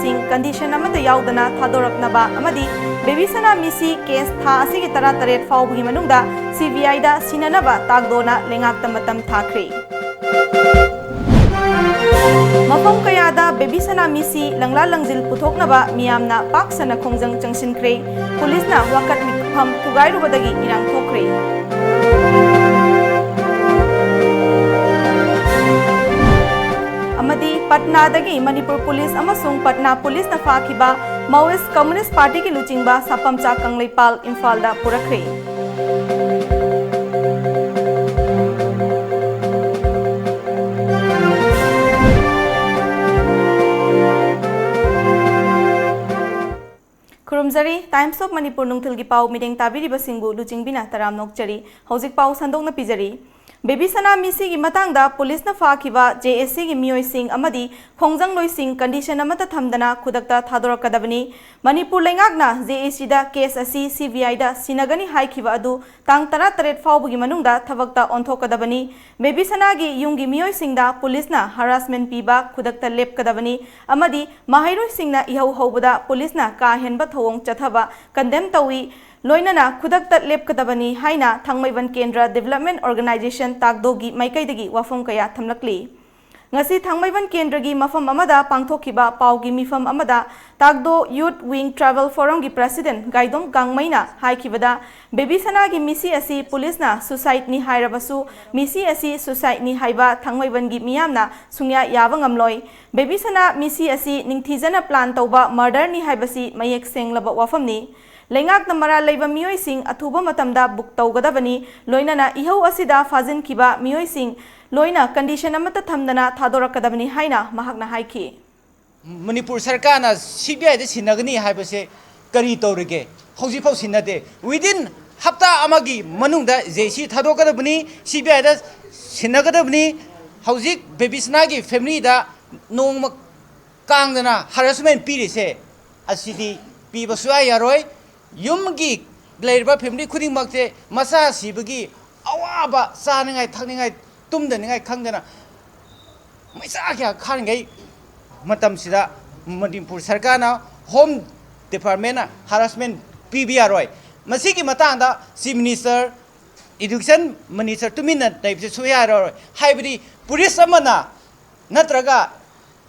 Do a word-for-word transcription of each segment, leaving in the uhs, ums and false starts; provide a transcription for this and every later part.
ꯁꯤꯡ ꯀꯟꯗꯤꯁꯟ ꯑꯃꯠꯇ ꯌꯥꯎꯗꯅ ꯊꯥꯗꯣꯔꯛꯅꯕ ꯑꯃꯗꯤ ꯕꯦꯕꯤ ꯁꯅꯥ ꯃꯤꯁꯤ ꯀꯦꯁ ꯊꯥ ꯑꯁꯤꯒꯤ ꯇꯔꯥꯇꯔꯦꯠ ꯐꯥꯎꯕꯒꯤ ꯃꯅꯨꯡꯗ ꯁꯤ ꯕꯤ ꯑꯥꯏꯗ ꯁꯤꯟꯅꯅꯕ ꯇꯥꯛꯗꯣꯅ ꯂꯩꯉꯥꯛꯇ ꯃꯇꯝ ꯊꯥꯈ꯭ꯔꯦ꯫ ꯃꯐꯝ ꯀꯌꯥꯗ ꯕꯦꯕꯤ ꯁꯅꯥ ꯃꯤꯁꯤ ꯂꯪꯂꯥ ꯂꯪꯖꯤꯜ ꯄꯨꯊꯣꯛꯅꯕ ꯃꯤꯌꯥꯝꯅ ꯄꯥꯛ ꯁꯟꯅ ꯈꯣꯡꯖꯪ ꯆꯪꯁꯤꯟꯈ꯭ꯔꯦ꯫ ꯄꯨꯂꯤꯁꯅ ꯋꯥꯀꯠ ꯃꯤꯐꯝ ꯊꯨꯒꯥꯏꯔꯨꯕꯗꯒꯤ ꯏꯔꯥꯡ ꯊꯣꯛꯈ꯭ꯔꯦ꯫ ꯑꯃꯗꯤ ꯄꯠꯅꯥꯗꯒꯤ ꯃꯅꯤꯄꯨꯔ ꯄꯨꯂꯤꯁ ꯑꯃꯁꯨꯡ ꯄꯠꯅꯥ ꯄꯨꯂꯤꯁꯅ ꯐꯥꯈꯤꯕ ꯃꯥꯑꯣꯏꯁ ꯀꯝꯃꯨꯅꯤꯁ ꯄꯥꯔꯇꯤꯒꯤ ꯂꯨꯆꯤꯡꯕ ꯁꯥꯄꯝꯆꯥ ꯀꯪꯂꯩꯄꯥꯜ ꯏꯝꯐꯥꯜꯗ ꯄꯨꯔꯛꯈ꯭ꯔꯦ꯫ ꯈꯨꯔꯨꯝꯖꯔꯤ꯫ Times of Manipur ꯅꯨꯡꯊꯤꯜꯒꯤ ꯄꯥꯎ ꯃꯤꯠꯌꯦꯡ ꯇꯥꯕꯤꯔꯤꯕꯁꯤꯡꯕꯨ ꯂꯨꯆꯤꯡꯕꯤꯅ ꯇꯔꯥꯝꯅ ꯑꯣꯛꯆꯔꯤ꯫ ꯍꯧꯖꯤꯛ ꯄꯥꯎ ꯁꯟꯗꯣꯛꯅ ꯄꯤꯖꯔꯤ꯫ ꯕꯦꯕꯤ ꯁꯅꯥ ꯃꯤꯁꯤꯒꯤ ꯃꯇꯥꯡꯗ ꯄꯨꯂꯤꯁꯅ ꯐꯥꯈꯤꯕ ꯖꯦ ꯑꯦꯁ ꯁꯤꯒꯤ ꯃꯤꯑꯣꯏꯁꯤꯡ ꯑꯃꯗꯤ ꯈꯣꯡꯖꯪꯂꯣꯏꯁꯤꯡ ꯀꯟꯗꯤꯁꯟ ꯑꯃꯠꯇ ꯊꯝꯗꯅ ꯈꯨꯗꯛꯇ ꯊꯥꯗꯣꯔꯛꯀꯗꯕꯅꯤ꯫ ꯃꯅꯤꯄꯨꯔ ꯂꯩꯉꯥꯛꯅ ꯖꯦ ꯑꯦꯁ ꯁꯤꯗ ꯀꯦꯁ ꯑꯁꯤ ꯁꯤ ꯕꯤ ꯑꯥꯏꯗ ꯁꯤꯟꯅꯒꯅꯤ ꯍꯥꯏꯈꯤꯕ ꯑꯗꯨ ꯇꯥꯡ ꯇꯔꯥꯇꯔꯦꯠ ꯐꯥꯎꯕꯒꯤ ꯃꯅꯨꯡꯗ ꯊꯕꯛꯇ ꯑꯣꯟꯊꯣꯛꯀꯗꯕꯅꯤ꯫ ꯕꯦꯕꯤ ꯁꯅꯥꯒꯤ ꯌꯨꯝꯒꯤ ꯃꯤꯑꯣꯏꯁꯤꯡꯗ ꯄꯨꯂꯤꯁꯅ ꯍꯔꯥꯁꯃꯦꯟ ꯄꯤꯕ ꯈꯨꯗꯛꯇ ꯂꯦꯞꯀꯗꯕꯅꯤ ꯑꯃꯗꯤ ꯃꯍꯩꯔꯣꯏꯁꯤꯡꯅ ꯏꯍꯧ ꯍꯧꯕꯗ ꯄꯨꯂꯤꯁꯅ ꯀꯥ ꯍꯦꯟꯕ ꯊꯧꯑꯣꯡ ꯆꯠꯊꯕ ꯀꯟꯗꯦꯝ ꯇꯧꯏ꯫ ꯂꯣꯏꯅꯅ ꯈꯨꯗꯛꯇ ꯂꯦꯞꯀꯗꯕꯅꯤ ꯍꯥꯏꯅ ꯊꯥꯡꯃꯩꯕꯟ ꯀꯦꯟꯗ꯭ꯔ ꯗꯤꯕꯦꯂꯞꯃꯦꯟ ꯑꯣꯔꯒꯅꯥꯏꯖꯦꯁꯟ ꯇꯥꯛꯗꯣꯒꯤ ꯃꯥꯏꯀꯩꯗꯒꯤ ꯋꯥꯐꯝ ꯀꯌꯥ ꯊꯝꯂꯛꯂꯤ꯫ ꯉꯁꯤ ꯊꯥꯡꯃꯩꯕꯟ ꯀꯦꯟꯗ꯭ꯔꯒꯤ ꯃꯐꯝ ꯑꯃꯗ ꯄꯥꯡꯊꯣꯛꯈꯤꯕ ꯄꯥꯎꯒꯤ ꯃꯤꯐꯝ ꯑꯃꯗ ꯇꯥꯛꯗꯣ ꯌꯨꯠ ꯋꯤꯡ ꯇ꯭ꯔꯥꯏꯕꯦꯜ ꯐꯣꯔꯝꯒꯤ ꯄ꯭ꯔꯁꯤꯗꯦꯟ ꯒꯥꯏꯗꯣꯝ ꯒꯥꯡꯃꯩꯅ ꯍꯥꯏꯈꯤꯕꯗ, ꯕꯦꯕꯤ ꯁꯅꯥꯒꯤ ꯃꯤꯁꯤ ꯑꯁꯤ ꯄꯨꯂꯤꯁꯅ ꯁꯨꯁꯥꯏꯗꯅꯤ ꯍꯥꯏꯔꯕꯁꯨ, ꯃꯤꯁꯤ ꯑꯁꯤ ꯁꯨꯁꯥꯏꯗꯅꯤ ꯍꯥꯏꯕ ꯊꯥꯡꯃꯩꯕꯟꯒꯤ ꯃꯤꯌꯥꯝꯅ ꯁꯨꯡꯌꯥ ꯌꯥꯕ ꯉꯝꯂꯣꯏ꯫ ꯕꯦꯕꯤ ꯁꯅꯥ ꯃꯤꯁꯤ ꯑꯁꯤ ꯅꯤꯡꯊꯤꯖꯅ ꯄ꯭ꯂꯥꯟ ꯇꯧꯕ ꯃꯔꯗꯔꯅꯤ ꯍꯥꯏꯕꯁꯤ ꯃꯌꯦꯛ ꯁꯦꯡꯂꯕ ꯋꯥꯐꯝꯅꯤ꯫ ꯂꯩꯉꯥꯛꯅ ꯃꯔꯥꯜ ꯂꯩꯕ ꯃꯤꯑꯣꯏꯁꯤꯡ ꯑꯊꯨꯕ ꯃꯇꯝꯗ ꯕꯨꯛ ꯇꯧꯒꯗꯕꯅꯤ, ꯂꯣꯏꯅꯅ ꯏꯍꯧ ꯑꯁꯤꯗ ꯐꯥꯖꯤꯟꯈꯤꯕ ꯃꯤꯑꯣꯏꯁꯤꯡ ꯂꯣꯏꯅ ꯀꯟꯗꯤꯁꯟ ꯑꯃꯠꯇ ꯊꯝꯗꯅ ꯊꯥꯗꯣꯔꯛꯀꯗꯕꯅꯤ ꯍꯥꯏꯅ ꯃꯍꯥꯛꯅ ꯍꯥꯏꯈꯤ꯫ ꯃꯅꯤꯄꯨꯔ ꯁꯔꯀꯥꯔꯅ ꯁꯤ ꯕꯤ ꯑꯥꯏꯗ ꯁꯤꯟꯅꯒꯅꯤ ꯍꯥꯏꯕꯁꯦ ꯀꯔꯤ ꯇꯧꯔꯤꯒꯦ? ꯍꯧꯖꯤꯛꯐꯥꯎ ꯁꯤꯟꯅꯗꯦ꯫ Within ꯍꯞꯇꯥ ꯑꯃꯒꯤ ꯃꯅꯨꯡꯗ ꯖꯦ ꯁꯤ ꯊꯥꯗꯣꯛꯀꯗꯕꯅꯤ, ꯁꯤ ꯕꯤ ꯑꯥꯏꯗ ꯁꯤꯟꯅꯒꯗꯕꯅꯤ꯫ ꯍꯧꯖꯤꯛ ꯕꯦꯕꯤꯁꯅꯥꯒꯤ ꯐꯦꯃꯤꯂꯤꯗ ꯅꯣꯡꯃ ꯀꯥꯡꯗꯅ ꯍꯔꯥꯁꯃꯦꯟ ꯄꯤꯔꯤꯁꯦ, ꯑꯁꯤꯗꯤ ꯄꯤꯕ ꯁꯨꯡꯌꯥ ꯌꯥꯔꯣꯏ꯫ ꯌꯨꯝꯒꯤ ꯂꯩꯔꯤꯕ ꯐꯦꯃꯤꯂꯤ ꯈꯨꯗꯤꯡꯃꯛꯁꯦ ꯃꯆꯥ ꯁꯤꯕꯒꯤ ꯑꯋꯥꯕ, ꯆꯥꯅꯤꯡꯉꯥꯏ ꯊꯛꯅꯤꯡꯉꯥꯏ ꯇꯨꯝꯗꯅꯤꯡꯉꯥꯏ ꯈꯪꯗꯅ ꯃꯩꯆꯥ ꯀꯌꯥ ꯈꯥꯡꯉꯤꯉꯩ ꯃꯇꯝꯁꯤꯗ ꯃꯅꯤꯄꯨꯔ ꯁꯔꯀꯥꯔꯅ, ꯍꯣꯝ ꯗꯤꯄꯥꯔꯠꯃꯦꯟꯅ ꯍꯔꯥꯁꯃꯦꯟ ꯄꯤꯕ ꯌꯥꯔꯣꯏ꯫ ꯃꯁꯤꯒꯤ ꯃꯇꯥꯡꯗ ꯆꯤꯐ ꯃꯤꯅꯤꯁꯇꯔ, ꯏꯗꯨꯀꯦꯁꯟ ꯃꯤꯅꯤꯁꯇꯔ ꯇꯨꯃꯤꯟꯅ ꯂꯩꯕꯁꯦ ꯁꯨꯡꯌꯥ ꯌꯥꯔꯣꯏ꯫ ꯍꯥꯏꯕꯗꯤ ꯄꯨꯂꯤꯁ ꯑꯃꯅ ꯅꯠꯇ꯭ꯔꯒ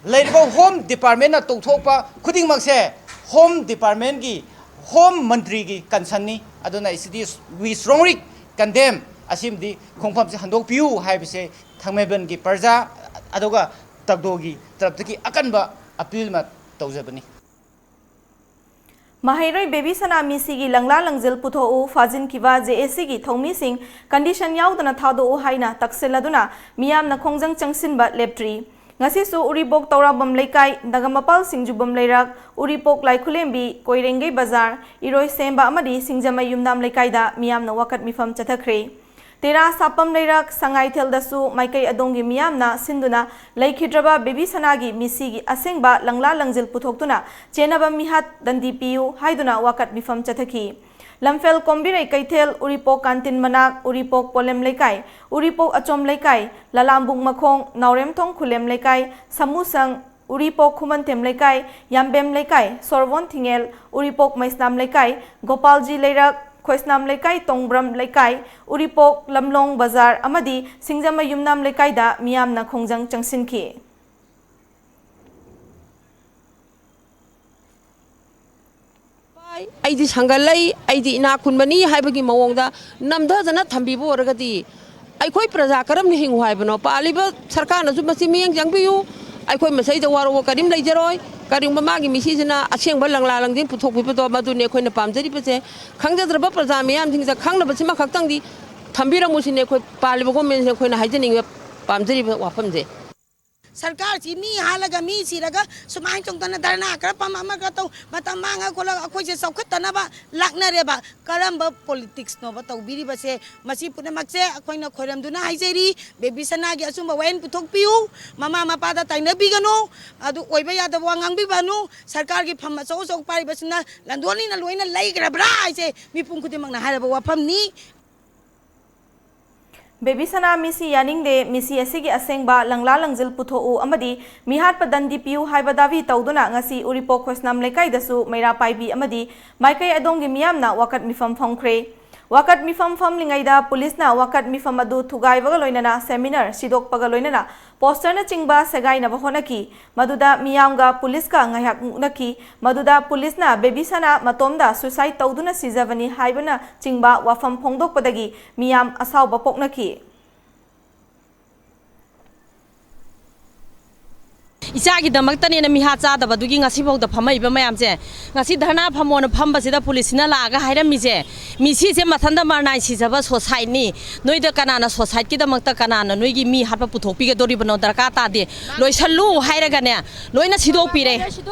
ꯂꯩꯔꯤꯕ ꯍꯣꯝ ꯗꯤꯄꯥꯔꯠꯃꯦꯟꯅ ꯇꯧꯊꯣꯛꯄ ꯈꯨꯗꯤꯡꯃꯛꯁꯦ ꯍꯣꯝ ꯗꯤꯄꯥꯔꯠꯃꯦꯟꯒꯤ, ꯍꯣꯝ ꯃꯟꯇ꯭ꯔꯤꯒꯤ ꯀꯟꯁꯔꯟꯅꯤ꯫ ꯑꯗꯨꯅ ꯁꯤꯗꯤ we strongly condemn, ꯑꯁꯤꯃꯗꯤ ꯈꯣꯡꯐꯝꯁꯦ ꯍꯟꯗꯣꯛꯄꯤꯌꯨ ꯍꯥꯏꯕꯁꯦ ꯊꯥꯡꯃꯩꯕꯟꯒꯤ ꯄ꯭ꯔꯖꯥ ꯑꯗꯨꯒ ꯇꯒꯗꯣꯒꯤ ꯇꯔꯞꯇꯒꯤ ꯑꯀꯟꯕ ꯑꯄꯤꯜ ꯑꯃ ꯇꯧꯖꯕꯅꯤ꯫ ꯃꯍꯩꯔꯣꯏ ꯕꯦꯕꯤ ꯁꯅꯥ ꯃꯤꯁꯤꯒꯤ ꯂꯪꯂꯥ ꯂꯪꯖꯤꯜ ꯄꯨꯊꯣꯛꯎ, ꯐꯥꯖꯤꯟꯈꯤꯕ ꯖꯦ ꯑꯦ ꯁꯤꯒꯤ ꯊꯧꯃꯤꯁꯤꯡ ꯀꯟꯗꯤꯁꯟ ꯌꯥꯎꯗꯅ ꯊꯥꯗꯣꯛꯎ ꯍꯥꯏꯅ ꯇꯛꯁꯤꯜꯂꯗꯨꯅ ꯃꯤꯌꯥꯝꯅ ꯈꯣꯡꯖꯪ ꯆꯪꯁꯤꯟꯕ ꯂꯦꯞꯇ꯭ꯔꯤ꯫ ꯉꯁꯤꯁꯨ ꯎꯔꯤꯄꯣꯛ ꯇꯧꯔꯥꯕꯝ ꯂꯩꯀꯥꯏ, ꯅꯒꯥꯃꯄꯥꯜ ꯁꯤꯡꯖꯨꯕꯝ ꯂꯩꯔꯛ, ꯎꯔꯤꯄꯣꯛ ꯂꯥꯏꯈꯨꯂꯦꯝꯕꯤ, ꯀꯣꯏꯔꯦꯡꯒꯩ ꯕꯖꯥꯔ, ꯏꯔꯣꯏꯁꯦꯝꯕ ꯑꯃꯗꯤ ꯁꯤꯡꯖꯃꯩ ꯌꯨꯝꯅꯥꯝ ꯂꯩꯀꯥꯏꯗ ꯃꯤꯌꯥꯝꯅ ꯋꯥꯀꯠ ꯃꯤꯐꯝ ꯆꯠꯊꯈ꯭ꯔꯦ꯫ ꯇꯦꯔꯥ ꯁꯥꯄꯝ ꯂꯩꯔꯛ, ꯁꯉꯥꯏꯊꯦꯜꯗꯁꯨ ꯃꯥꯏꯀꯩ ꯑꯗꯣꯝꯒꯤ ꯃꯤꯌꯥꯝꯅ ꯁꯤꯟꯗꯨꯅ ꯂꯩꯈꯤꯗ꯭ꯔꯕ ꯕꯦꯕꯤ ꯁꯅꯥꯒꯤ ꯃꯤꯁꯤꯒꯤ ꯑꯁꯦꯡꯕ ꯂꯪꯂꯥ ꯂꯪꯖꯤꯜ ꯄꯨꯊꯣꯛꯇꯨꯅ ꯆꯦꯟꯅꯕ ꯃꯤꯍꯥꯠ ꯗꯟꯗꯤ ꯄꯤꯌꯨ ꯍꯥꯏꯗꯨꯅ ꯋꯥꯀꯠ ꯃꯤꯐꯝ ꯆꯠꯊꯈꯤ꯫ ꯂꯝꯐꯦꯜ ꯀꯣꯝꯕꯤꯔꯩ ꯀꯩꯊꯦꯜ, ꯎꯔꯤꯄꯣꯛ ꯀꯥꯟꯇꯤꯟ ꯃꯅꯥꯛ, ꯎꯔꯤꯄꯣꯛ ꯄꯣꯂꯦꯝ ꯂꯩꯀꯥꯏ, ꯎꯔꯤꯄꯣꯛ ꯑꯆꯣꯝ ꯂꯩꯀꯥꯏ, ꯂꯂꯥꯝꯕꯨꯡ ꯃꯈꯣꯡ, ꯅꯥꯎꯔꯦꯝꯊꯣꯡ ꯈꯨꯂꯦꯝ ꯂꯩꯀꯥꯏ, ꯁꯃꯨꯁꯪ, ꯎꯔꯤꯄꯣꯛ ꯈꯨꯃꯟꯊꯦꯝ ꯂꯩꯀꯥꯏ, ꯌꯥꯝꯕꯦꯝ ꯂꯩꯀꯥꯏ, ꯁꯣꯔꯣꯕꯣꯟ ꯊꯤꯉꯦꯜ, ꯎꯔꯤꯄꯣꯛ ꯃꯩꯁꯅꯥꯝ ꯂꯩꯀꯥꯏ, ꯒꯣꯄꯥꯜꯖꯤ ꯂꯩꯔꯛ, ꯈꯣꯏꯁꯅꯥꯝ ꯂꯩꯀꯥꯏ, ꯇꯣꯡꯕ꯭ꯔꯝ ꯂꯩꯀꯥꯏ, ꯎꯔꯤꯄꯣꯛ ꯂꯝꯂꯣꯡ ꯕꯖꯥꯔ ꯑꯃꯗꯤ ꯁꯤꯡꯖꯃꯩ ꯌꯨꯝꯅꯥꯝ ꯂꯩꯀꯥꯏꯗ ꯃꯤꯌꯥꯝꯅ ꯈꯣꯡꯖꯪ ꯆꯪꯁꯤꯟꯈꯤ꯫ ꯑꯩꯗꯤ ꯁꯪꯒꯜ ꯂꯩ, ꯑꯩꯗꯤ ꯏꯅꯥꯛ ꯈꯨꯟꯕꯅꯤ ꯍꯥꯏꯕꯒꯤ ꯃꯑꯣꯡꯗ ꯅꯝꯊꯗꯅ ꯊꯝꯕꯤꯕ ꯑꯣꯏꯔꯒꯗꯤ ꯑꯩꯈꯣꯏ ꯄ꯭ꯔꯖꯥ ꯀꯔꯝꯅ ꯍꯤꯡꯉꯨ ꯍꯥꯏꯕꯅꯣ? ꯄꯥꯜꯂꯤꯕ ꯁꯔꯀꯥꯔꯅꯁꯨ ꯃꯁꯤ ꯃꯤꯠꯌꯦꯡ ꯆꯪꯕꯤꯌꯨ꯫ ꯑꯩꯈꯣꯏ ꯃꯁꯤꯗ ꯋꯥꯔꯧꯕ ꯀꯔꯤꯝ ꯂꯩꯖꯔꯣꯏ꯫ ꯀꯔꯤꯒꯨꯝꯕ ꯃꯥꯒꯤ ꯃꯤꯁꯤꯁꯤꯅ ꯑꯁꯦꯡꯕ ꯂꯪꯂꯥ ꯂꯪꯖꯤꯟ ꯄꯨꯊꯣꯛꯄꯤꯕꯗꯣ, ꯃꯗꯨꯅꯤ ꯑꯩꯈꯣꯏꯅ ꯄꯥꯝꯖꯔꯤꯕꯁꯦ꯫ ꯈꯪꯖꯗ꯭ꯔꯕ ꯄ꯭ꯔꯖꯥ ꯃꯤꯌꯥꯝꯁꯤꯡꯁꯤꯗ ꯈꯪꯅꯕꯁꯤꯃ ꯈꯛꯇꯪꯗꯤ ꯊꯝꯕꯤꯔꯝꯃꯨ ꯁꯤꯅꯤ ꯑꯩꯈꯣꯏ ꯄꯥꯜꯂꯤꯕ ꯒꯣꯔꯃꯦꯟꯁꯤꯅ ꯑꯩꯈꯣꯏꯅ ꯍꯥꯏꯖꯅꯤꯡꯉꯤꯕ, ꯄꯥꯝꯖꯔꯤꯕ ꯋꯥꯐꯝꯁꯦ꯫ ꯁꯔꯀꯥꯔꯁꯤ ꯃꯤ ꯍꯥꯠꯂꯒ ꯃꯤ ꯁꯤꯔꯒ ꯁꯨꯃꯥꯏꯅ ꯇꯧꯗꯅ ꯙꯔꯅꯥ ꯈꯔ ꯐꯝ ꯑꯃ ꯈꯔ ꯇꯧ, ꯃꯇꯝ ꯃꯥꯡꯉ ꯈꯣꯠꯂꯒ ꯑꯩꯈꯣꯏꯁꯦ ꯆꯥꯎꯈꯠꯇꯅꯕ ꯂꯥꯛꯅꯔꯦꯕ꯫ ꯀꯔꯝꯕ ꯄꯣꯂꯤꯇꯤꯛꯁꯅꯣꯕ ꯇꯧꯕꯤꯔꯤꯕꯁꯦ? ꯃꯁꯤ ꯄꯨꯝꯅꯃꯛꯁꯦ ꯑꯩꯈꯣꯏꯅ ꯈꯣꯏꯔꯝꯗꯨꯅ ꯍꯥꯏꯖꯔꯤ꯫ ꯕꯦꯕꯤ ꯁꯅꯥꯒꯤ ꯑꯆꯨꯝꯕ ꯋꯥꯌꯦꯜ ꯄꯨꯊꯣꯛꯄꯤꯌꯨ꯫ ꯃꯃꯥ ꯃꯄꯥꯗ ꯇꯥꯏꯅꯕꯤꯒꯅꯨ꯫ ꯑꯗꯨ ꯑꯣꯏꯕ ꯌꯥꯗꯕ ꯋꯥ ꯉꯥꯡꯕꯤꯕꯅꯨ꯫ ꯁꯔꯀꯥꯔꯒꯤ ꯐꯝ ꯑꯆꯧ ꯑꯆꯧ ꯄꯥꯏꯔꯤꯕꯁꯤꯅ ꯂꯟꯗꯣꯟꯅꯤꯅ ꯂꯣꯏꯅ ꯂꯩꯈ꯭ꯔꯕ꯭ꯔꯥ ꯍꯥꯏꯁꯦ ꯃꯤꯄꯨꯝ ꯈꯨꯗꯤꯡꯃꯛꯅ ꯍꯥꯏꯔꯕ ꯋꯥꯐꯝꯅꯤ꯫ ꯕꯦꯕꯤꯁꯅꯥ ꯃꯤꯁꯤ ꯌꯥꯅꯤꯡꯗꯦ, ꯃꯤꯁꯤ ꯑꯁꯤꯒꯤ ꯑꯁꯦꯡꯕ ꯂꯪꯂꯥ ꯂꯪꯖꯤꯜ ꯄꯨꯊꯣꯛꯎ ꯑꯃꯗꯤ ꯃꯤꯍꯥꯠꯄ ꯗꯟꯗꯤ ꯄꯤꯌꯨ ꯍꯥꯏꯕ ꯗꯥꯕꯤ ꯇꯧꯗꯨꯅ ꯉꯁꯤ ꯎꯔꯤꯄꯣꯛ ꯈꯣꯏꯁꯅꯥꯝ ꯂꯩꯀꯥꯏꯗꯁꯨ ꯃꯩꯔꯥ ꯄꯥꯏꯕꯤ ꯑꯃꯗꯤ ꯃꯥꯏꯀꯩ ꯑꯗꯣꯝꯒꯤ ꯃꯤꯌꯥꯝꯅ ꯋꯥꯀꯠ ꯃꯤꯐꯝ ꯐꯝꯈ꯭ꯔꯦ꯫ ꯋꯥꯀꯠ ꯃꯤꯐꯝ ꯐꯝꯂꯤꯉꯩꯗ ꯄꯨꯂꯤꯁꯅ ꯋꯥꯀꯠ ꯃꯤꯐꯝ ꯑꯗꯨ ꯊꯨꯒꯥꯏꯕꯒ ꯂꯣꯏꯅꯅ ꯁꯦꯃꯤꯅꯥꯔ ꯁꯤꯗꯣꯛꯄꯒ ꯂꯣꯏꯅꯅ ꯄꯣꯁꯇꯔꯅꯆꯤꯡꯕ ꯁꯦꯒꯥꯏꯅꯕ ꯍꯣꯠꯅꯈꯤ꯫ ꯃꯗꯨꯗ ꯃꯤꯌꯥꯝꯒ ꯄꯨꯂꯤꯁꯀ ꯉꯥꯏꯍꯥꯛ ꯃꯨꯛꯅꯈꯤ꯫ ꯃꯗꯨꯗ ꯄꯨꯂꯤꯁꯅ ꯕꯦꯕꯤꯁꯅꯥ ꯃꯇꯣꯝꯗ suicide ꯇꯧꯗꯨꯅ ꯁꯤꯖꯕꯅꯤ ꯍꯥꯏꯕꯅꯆꯤꯡꯕ ꯋꯥꯐꯝ ꯐꯣꯡꯗꯣꯛꯄꯗꯒꯤ ꯃꯤꯌꯥꯝ ꯑꯁꯥꯎꯕ ꯄꯣꯛꯅꯈꯤ꯫ ꯏꯆꯥꯒꯤꯗꯃꯛꯇꯅꯦꯅ ꯃꯤꯍꯥꯠ ꯆꯥꯗꯕꯗꯨꯒꯤ ꯉꯁꯤꯐꯥꯎꯗ ꯐꯝꯃꯛꯏꯕ ꯃꯌꯥꯝꯁꯦ, ꯉꯁꯤ ꯙꯔꯅꯥ ꯐꯝꯃꯣꯅ ꯐꯝꯕꯁꯤꯗ ꯄꯨꯂꯤꯁꯁꯤꯅ ꯂꯥꯛꯑꯒ ꯍꯥꯏꯔꯝꯃꯤꯁꯦ, ꯃꯤꯁꯤꯁꯦ ꯃꯊꯟꯇ ꯃꯔꯅꯥꯏ ꯁꯤꯖꯕ suicideꯅꯤ, ꯅꯣꯏꯗ ꯀꯅꯥꯅ suicideꯀꯤꯗꯃꯛꯇ ꯀꯅꯥꯅ ꯅꯣꯏꯒꯤ ꯃꯤ ꯍꯥꯠꯄ ꯄꯨꯊꯣꯛꯄꯤꯒꯗꯣꯔꯤꯕꯅꯣ? ꯗꯔꯀꯥꯔ ꯇꯥꯗꯦ, ꯂꯣꯏꯁꯜꯂꯨ ꯍꯥꯏꯔꯒꯅꯦ ꯂꯣꯏꯅ ꯁꯤꯗꯣꯛꯄꯤꯔꯦ꯫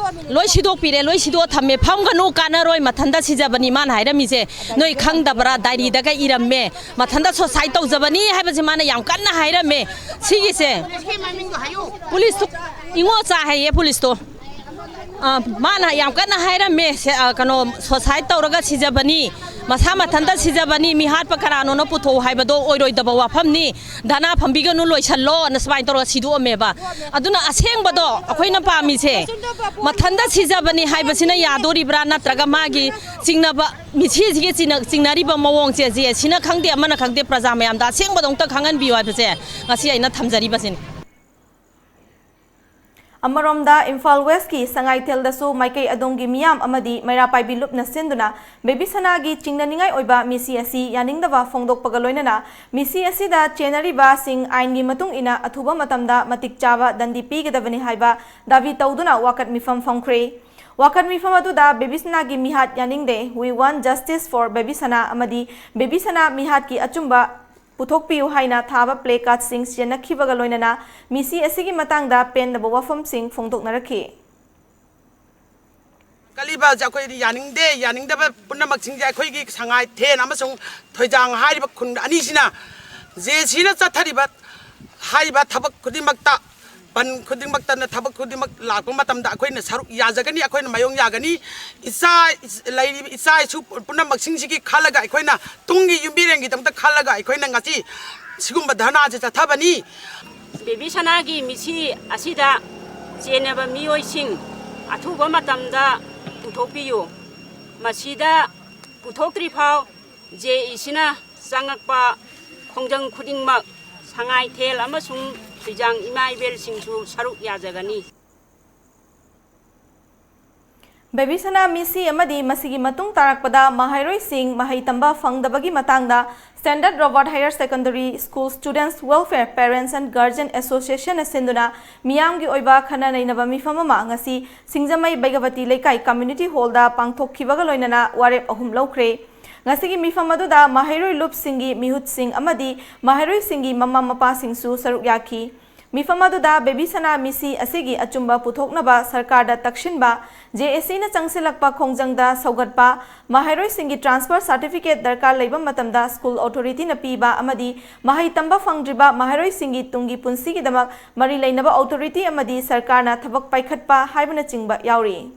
ꯂꯣꯏ ꯁꯤꯗꯣꯛꯄꯤꯔꯦ, ꯂꯣꯏ ꯁꯤꯗꯣꯛꯑ ꯊꯝꯃꯦ꯫ ꯐꯝꯒꯅꯨ, ꯀꯥꯟꯅꯔꯣꯏ, ꯃꯊꯟꯇ ꯁꯤꯖꯕꯅꯤ ꯃꯥꯅ ꯍꯥꯏꯔꯝꯃꯤꯁꯦ꯫ ꯅꯣꯏ ꯈꯪꯗꯕ꯭ꯔꯥ? ꯗꯥꯏꯔꯤꯗꯒ ꯏꯔꯝꯃꯦ, ꯃꯊꯟꯇ suicide ꯇꯧꯖꯕꯅꯤ ꯍꯥꯏꯕꯁꯦ ꯃꯥꯅ ꯌꯥꯝ ꯀꯟꯅ ꯍꯥꯏꯔꯝꯃꯦ꯫ ꯁꯤꯒꯤꯁꯦ ꯄꯨꯂꯤꯁꯇꯣ, ꯏꯉꯣꯆꯥ ꯍꯥꯏꯌꯦ ꯄꯨꯂꯤꯁꯇꯣ꯫ ꯑ, ꯃꯥꯅ ꯌꯥꯝ ꯀꯟꯅ ꯍꯥꯏꯔꯝꯃꯦ, ꯁꯦ, ꯑ, ꯀꯩꯅꯣ, suicide ꯇꯧꯔꯒ ꯁꯤꯖꯕꯅꯤ, ꯃꯁꯥ ꯃꯊꯟꯇ ꯁꯤꯖꯕꯅꯤ, ꯃꯤ ꯍꯥꯠꯄ ꯀꯅꯥꯅꯣꯅ ꯄꯨꯊꯣꯛꯎ ꯍꯥꯏꯕꯗꯣ ꯑꯣꯏꯔꯣꯏꯗꯕ ꯋꯥꯐꯝꯅꯤ, ꯙꯔꯅꯥ ꯐꯝꯕꯤꯒꯅꯨ, ꯂꯣꯏꯁꯜꯂꯣ, ꯑꯅ ꯁꯨꯃꯥꯏꯅ ꯇꯧꯔꯒ ꯁꯤꯗꯣꯛꯑꯝꯃꯦꯕ꯫ ꯑꯗꯨꯅ ꯑꯁꯦꯡꯕꯗꯣ ꯑꯩꯈꯣꯏꯅ ꯄꯥꯝꯃꯤꯁꯦ, ꯃꯊꯟꯇ ꯁꯤꯖꯕꯅꯤ ꯍꯥꯏꯕꯁꯤꯅ ꯌꯥꯗꯣꯔꯤꯕ꯭ꯔꯥ, ꯅꯠꯇ꯭ꯔꯒ ꯃꯥꯒꯤ ꯆꯤꯡꯅꯕ, ꯃꯤꯁꯤꯁꯤꯒꯤ ꯆꯤꯡꯅ-, ꯆꯤꯡꯅꯔꯤꯕ ꯃꯑꯣꯡꯁꯦ, ꯖꯦ ꯑꯦꯁꯤꯅ ꯈꯪꯗꯦ, ꯑꯃꯅ ꯈꯪꯗꯦ, ꯄ꯭ꯔꯖꯥ ꯃꯌꯥꯝꯗ ꯑꯁꯦꯡꯕꯗꯣ ꯑꯝꯇ ꯈꯪꯍꯟꯕꯤꯌꯨ ꯍꯥꯏꯕꯁꯦ ꯉꯁꯤ ꯑꯩꯅ ꯊꯝꯖꯔꯤꯕꯁꯤꯅꯤ꯫ ꯑꯃꯔꯣꯝꯗ, ꯏꯝꯐꯥꯜ ꯋꯦꯁꯀꯤ ꯁꯉꯥꯏꯊꯦꯜꯗꯁꯨ ꯃꯥꯏꯀꯩ ꯑꯗꯣꯝꯒꯤ ꯃꯤꯌꯥꯝ ꯑꯃꯗꯤ ꯃꯩꯔꯥ ꯄꯥꯏꯕꯤ ꯂꯨꯞꯅ ꯁꯤꯟꯗꯨꯅ ꯕꯦꯕꯤꯁꯅꯥꯒꯤ ꯆꯤꯡꯅꯅꯤꯡꯉꯥꯏ ꯑꯣꯏꯕ ꯃꯤꯁꯤ ꯑꯁꯤ ꯌꯥꯅꯤꯡꯗꯕ ꯐꯣꯡꯗꯣꯛꯄꯒ ꯂꯣꯏꯅꯅ ꯃꯤꯁꯤ ꯑꯁꯤꯗ ꯆꯦꯟꯅꯔꯤꯕꯁꯤꯡ ꯑꯥꯏꯟꯒꯤ ꯃꯇꯨꯡ ꯏꯟꯅ ꯑꯊꯨꯕ ꯃꯇꯝꯗ ꯃꯇꯤꯛ ꯆꯥꯕ ꯗꯟꯗꯤ ꯄꯤꯒꯗꯕꯅꯤ ꯍꯥꯏꯕ ꯗꯥꯕꯤ ꯇꯧꯗꯨꯅ ꯋꯥꯀꯠ ꯃꯤꯐꯝ ꯐꯝꯈ꯭ꯔꯦ꯫ ꯋꯥꯀꯠ ꯃꯤꯐꯝ ꯑꯗꯨꯗ ꯕꯦꯕꯤꯁꯅꯥꯒꯤ ꯃꯤꯍꯥꯠ ꯌꯥꯅꯤꯡꯗꯦ, We want justice for ꯕꯦꯕꯤꯁꯅꯥ ꯑꯃꯗꯤ ꯕꯦꯕꯤꯁꯅꯥ ꯃꯤꯍꯥꯠꯀꯤ ꯑꯆꯨꯝꯕ ꯄꯨꯊꯣꯛꯄꯤꯌꯨ ꯍꯥꯏꯅ ꯊꯥꯕ placardꯁꯤꯡ ꯁꯤꯖꯤꯟꯅꯈꯤꯕꯒ ꯂꯣꯏꯅꯅ ꯃꯤꯁꯤ ꯑꯁꯤꯒꯤ ꯃꯇꯥꯡꯗ ꯄꯦꯟꯗꯕ ꯋꯥꯐꯝꯁꯤꯡ ꯐꯣꯡꯗꯣꯛꯅꯔꯛꯈꯤ꯫ ꯀꯜꯂꯤꯕꯁꯦ ꯑꯩꯈꯣꯏꯗꯤ ꯌꯥꯅꯤꯡꯗꯦ꯫ ꯌꯥꯅꯤꯡꯗꯕ ꯄꯨꯝꯅꯃꯛꯁꯤꯡꯁꯦ ꯑꯩꯈꯣꯏꯒꯤ ꯁꯉꯥꯏꯊꯦꯟ ꯑꯃꯁꯨꯡ ꯊꯣꯏꯖꯥꯡ ꯍꯥꯏꯔꯤꯕ ꯈꯨꯟ ꯑꯅꯤꯁꯤꯅ ꯖꯦ ꯑꯦꯁꯤꯅ ꯆꯠꯊꯔꯤꯕ ꯍꯥꯏꯔꯤꯕ ꯊꯕꯛ ꯈꯨꯗꯤꯡꯃꯛꯇ, ꯕꯟ ꯈꯨꯗꯤꯡꯃꯛꯇꯅ ꯊꯕꯛ ꯈꯨꯗꯤꯡꯃꯛ ꯂꯥꯛꯄ ꯃꯇꯝꯗ ꯑꯩꯈꯣꯏꯅ ꯁꯔꯨꯛ ꯌꯥꯖꯒꯅꯤ, ꯑꯩꯈꯣꯏꯅ ꯃꯥꯌꯣꯡ ꯌꯥꯒꯅꯤ꯫ ꯏꯆꯥ ꯏꯁ-, ꯂꯩꯔꯤꯕ ꯏꯆꯥ ꯏꯁꯨ ꯄꯨꯝꯅꯃꯛꯁꯤꯡꯁꯤꯒꯤ ꯈꯜꯂꯒ, ꯑꯩꯈꯣꯏꯅ ꯇꯨꯡꯒꯤ ꯌꯨꯝꯕꯤꯔꯦꯟꯒꯤꯗꯃꯛꯇ ꯈꯜꯂꯒ ꯑꯩꯈꯣꯏꯅ ꯉꯁꯤ ꯁꯤꯒꯨꯝꯕ ꯙꯔꯅꯥꯁꯦ ꯆꯠꯊꯕꯅꯤ꯫ ꯕꯦꯕꯤ ꯁꯅꯥꯒꯤ ꯃꯤꯠꯁꯤ ꯑꯁꯤꯗ ꯆꯦꯟꯅꯕ ꯃꯤꯑꯣꯏꯁꯤꯡ ꯑꯊꯨꯕ ꯃꯇꯝꯗ ꯄꯨꯊꯣꯛꯄꯤꯌꯨ꯫ ꯃꯁꯤꯗ ꯄꯨꯊꯣꯛꯇ꯭ꯔꯤꯐꯥꯎ ꯖꯦ ꯏꯁꯤꯅ ꯆꯪꯉꯛꯄ ꯈꯣꯡꯖꯪ ꯈꯨꯗꯤꯡꯃꯛ ꯁꯉꯥꯏꯊꯦꯜ ꯑꯃꯁꯨꯡ ꯊꯣꯏꯖꯥꯡ ꯏꯃꯥ ꯏꯕꯦꯜꯁꯤꯡꯁꯨ ꯁꯔꯨꯛ ꯌꯥꯖꯒꯅꯤ꯫ ꯕꯦꯕꯤ ꯁꯅꯥ ꯃꯤꯁꯤ ꯑꯃꯗꯤ ꯃꯁꯤꯒꯤ ꯃꯇꯨꯡ ꯇꯥꯔꯛꯄꯗ ꯃꯍꯩꯔꯣꯏꯁꯤꯡ ꯃꯍꯩ ꯇꯝꯕ ꯐꯪꯗꯕꯒꯤ ꯃꯇꯥꯡꯗ Standard Robert Higher Secondary School Students Welfare Parents and Guardian Association ꯅ ꯁꯤꯟꯗꯨꯅ ꯃꯤꯌꯥꯝꯒꯤ ꯑꯣꯏꯕ ꯈꯟꯅ ꯅꯩꯅꯕ ꯃꯤꯐꯝ ꯑꯃ ꯉꯁꯤ ꯁꯤꯡꯖꯃꯩ ꯕꯩꯒꯕꯇꯤ ꯂꯩꯀꯥꯏ Community Hall ꯗ ꯄꯥꯡꯊꯣꯛꯈꯤꯕꯒ ꯂꯣꯏꯅꯅ ꯋꯥꯔꯦꯞ ꯑꯍꯨꯝ ꯂꯧꯈ꯭ꯔꯦ꯫ ꯉꯁꯤꯒꯤ ꯃꯤꯐꯝ ꯑꯗꯨꯗ ꯃꯍꯩꯔꯣꯏ ꯂꯨꯞꯁꯤꯡꯒꯤ ꯃꯤꯍꯨꯠꯁꯤꯡ ꯑꯃꯗꯤ ꯃꯍꯩꯔꯣꯏꯁꯤꯡꯒꯤ ꯃꯃꯥ ꯃꯄꯥꯁꯤꯡꯁꯨ ꯁꯔꯨꯛ ꯌꯥꯈꯤ꯫ ꯃꯤꯐꯝ ꯑꯗꯨꯗ ꯕꯦꯕꯤ ꯁꯅꯥ ꯃꯤꯁꯤ ꯑꯁꯤꯒꯤ ꯑꯆꯨꯝꯕ ꯄꯨꯊꯣꯛꯅꯕ ꯁꯔꯀꯥꯔꯗ ꯇꯛꯁꯤꯟꯕ, ꯖꯦ ꯑꯦ ꯁꯤ ꯅ ꯆꯪꯁꯤꯜꯂꯛꯄ ꯈꯣꯡꯖꯪꯗ ꯁꯧꯒꯠꯄ, ꯃꯍꯩꯔꯣꯏꯁꯤꯡꯒꯤ transfer certificate ꯗꯔꯀꯥꯔ ꯂꯩꯕ ꯃꯇꯝꯗ school authority ꯅ ꯄꯤꯕ ꯑꯃꯗꯤ ꯃꯍꯩ ꯇꯝꯕ ꯐꯪꯗ꯭ꯔꯤꯕ ꯃꯍꯩꯔꯣꯏꯁꯤꯡꯒꯤ ꯇꯨꯡꯒꯤ ꯄꯨꯟꯁꯤꯒꯤꯗꯃꯛ ꯃꯔꯤ ꯂꯩꯅꯕ authority ꯑꯃꯗꯤ ꯁꯔꯀꯥꯔꯅ ꯊꯕꯛ ꯄꯥꯏꯈꯠꯄ ꯍꯥꯏꯕꯅꯆꯤꯡꯕ ꯌꯥꯎꯔꯤ꯫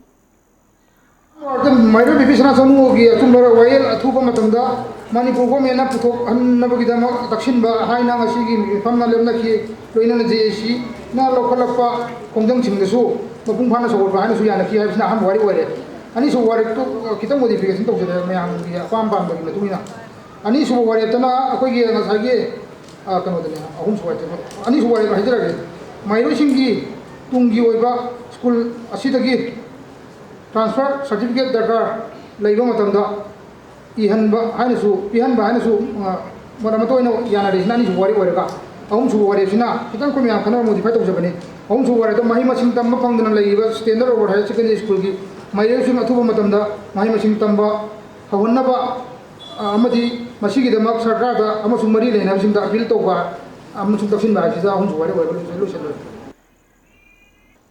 ꯃꯍꯩꯔꯣꯏ ꯕꯦꯕꯤ ꯁꯅꯥ ꯁꯥꯃꯨꯒꯤ ꯑꯆꯨꯝꯕ ꯋꯥꯌꯦꯜ ꯑꯊꯨꯕ ꯃꯇꯝꯗ ꯃꯅꯤꯄꯨꯔ ꯒꯣꯔꯃꯦꯟꯅ ꯄꯨꯊꯣꯛꯍꯟꯅꯕꯒꯤꯗꯃꯛ ꯇꯛꯁꯤꯟꯕ ꯍꯥꯏꯅ ꯉꯁꯤꯒꯤ ꯃꯤꯐꯝꯅ ꯂꯦꯞꯅꯈꯤ꯫ ꯂꯣꯏꯅꯅ ꯖꯦ ꯑꯦ ꯁꯤ ꯅ ꯂꯧꯈꯠꯂꯛꯄ ꯈꯣꯡꯖꯪꯁꯤꯡꯗꯁꯨ ꯃꯄꯨꯡ ꯐꯥꯅ ꯁꯧꯒꯠꯄ ꯍꯥꯏꯅꯁꯨ ꯌꯥꯅꯈꯤ ꯍꯥꯏꯕꯁꯤꯅ ꯑꯍꯥꯟꯕ ꯋꯥꯔꯦꯞ ꯑꯣꯏꯔꯦ꯫ ꯑꯅꯤꯁꯨꯕ ꯋꯥꯔꯦꯞꯇꯨ ꯈꯤꯇꯪ modification ꯇꯧꯖꯔꯦ ꯃꯌꯥꯝꯒꯤ ꯑꯄꯥꯝ ꯄꯥꯝꯗꯒꯤ ꯃꯇꯨꯡ ꯏꯟꯅ꯫ ꯑꯅꯤꯁꯨꯕ ꯋꯥꯔꯦꯞꯇꯅ ꯑꯩꯈꯣꯏꯒꯤ ꯉꯁꯥꯏꯒꯤ, ꯑ, ꯀꯩꯅꯣꯗꯅꯦ, ꯑꯍꯨꯝꯁꯨꯕ ꯋꯥꯔꯦꯞꯇꯅꯦ꯫ ꯑꯅꯤꯁꯨꯕ ꯋꯥꯔꯦꯞ ꯍꯥꯏꯖꯔꯒꯦ꯫ ꯃꯍꯩꯔꯣꯏꯁꯤꯡꯒꯤ ꯇꯨꯡꯒꯤ ꯑꯣꯏꯕ ꯁ꯭ꯀꯨꯜ ꯑꯁꯤꯗꯒꯤ transfer certificate ꯗꯔꯀꯥꯔ ꯂꯩꯕ ꯃꯇꯝꯗ ꯏꯍꯟꯕ ꯍꯥꯏꯅꯁꯨ, ꯄꯤꯍꯟꯕ ꯍꯥꯏꯅꯁꯨ, ꯑ, ꯃꯔꯝ ꯑꯃꯇ ꯑꯣꯏꯅ ꯌꯥꯅꯔꯤꯁꯤꯅ ꯑꯅꯤꯁꯨꯕ ꯋꯥꯔꯦꯞ ꯑꯣꯏꯔꯒ, ꯑꯍꯨꯝꯁꯨꯕ ꯋꯥꯔꯦꯞꯁꯤꯅ ꯈꯤꯇꯪ ꯑꯩꯈꯣꯏ ꯃꯌꯥꯝ ꯈꯟꯅꯕ modify ꯇꯧꯖꯕꯅꯤ꯫ ꯑꯍꯨꯝꯁꯨꯕ ꯋꯥꯔꯦꯞꯇ ꯃꯍꯩ ꯃꯁꯤꯡ ꯇꯝꯕ ꯐꯪꯗꯅ ꯂꯩꯔꯤꯕ Standard Robert Higher Secondary School ꯒꯤ ꯃꯍꯩꯔꯣꯏꯁꯤꯡ ꯑꯊꯨꯕ ꯃꯇꯝꯗ ꯃꯍꯩ ꯃꯁꯤꯡ ꯇꯝꯕ ꯍꯧꯍꯟꯅꯕ, ꯑ, ꯑꯃꯗꯤ ꯃꯁꯤꯒꯤꯗꯃꯛ ꯁꯔꯀꯥꯔꯗ ꯑꯃꯁꯨꯡ ꯃꯔꯤ ꯂꯩꯅꯕꯁꯤꯡꯗ appeal ꯇꯧꯕ ꯑꯃꯁꯨꯡ ꯇꯛꯁꯤꯟꯕ ꯍꯥꯏꯕꯁꯤꯗ ꯑꯍꯨꯝꯁꯨꯕ ꯋꯥꯔꯦꯞ ꯑꯣꯏꯕ ꯂꯣꯏꯁꯤꯜꯂꯣꯏ꯫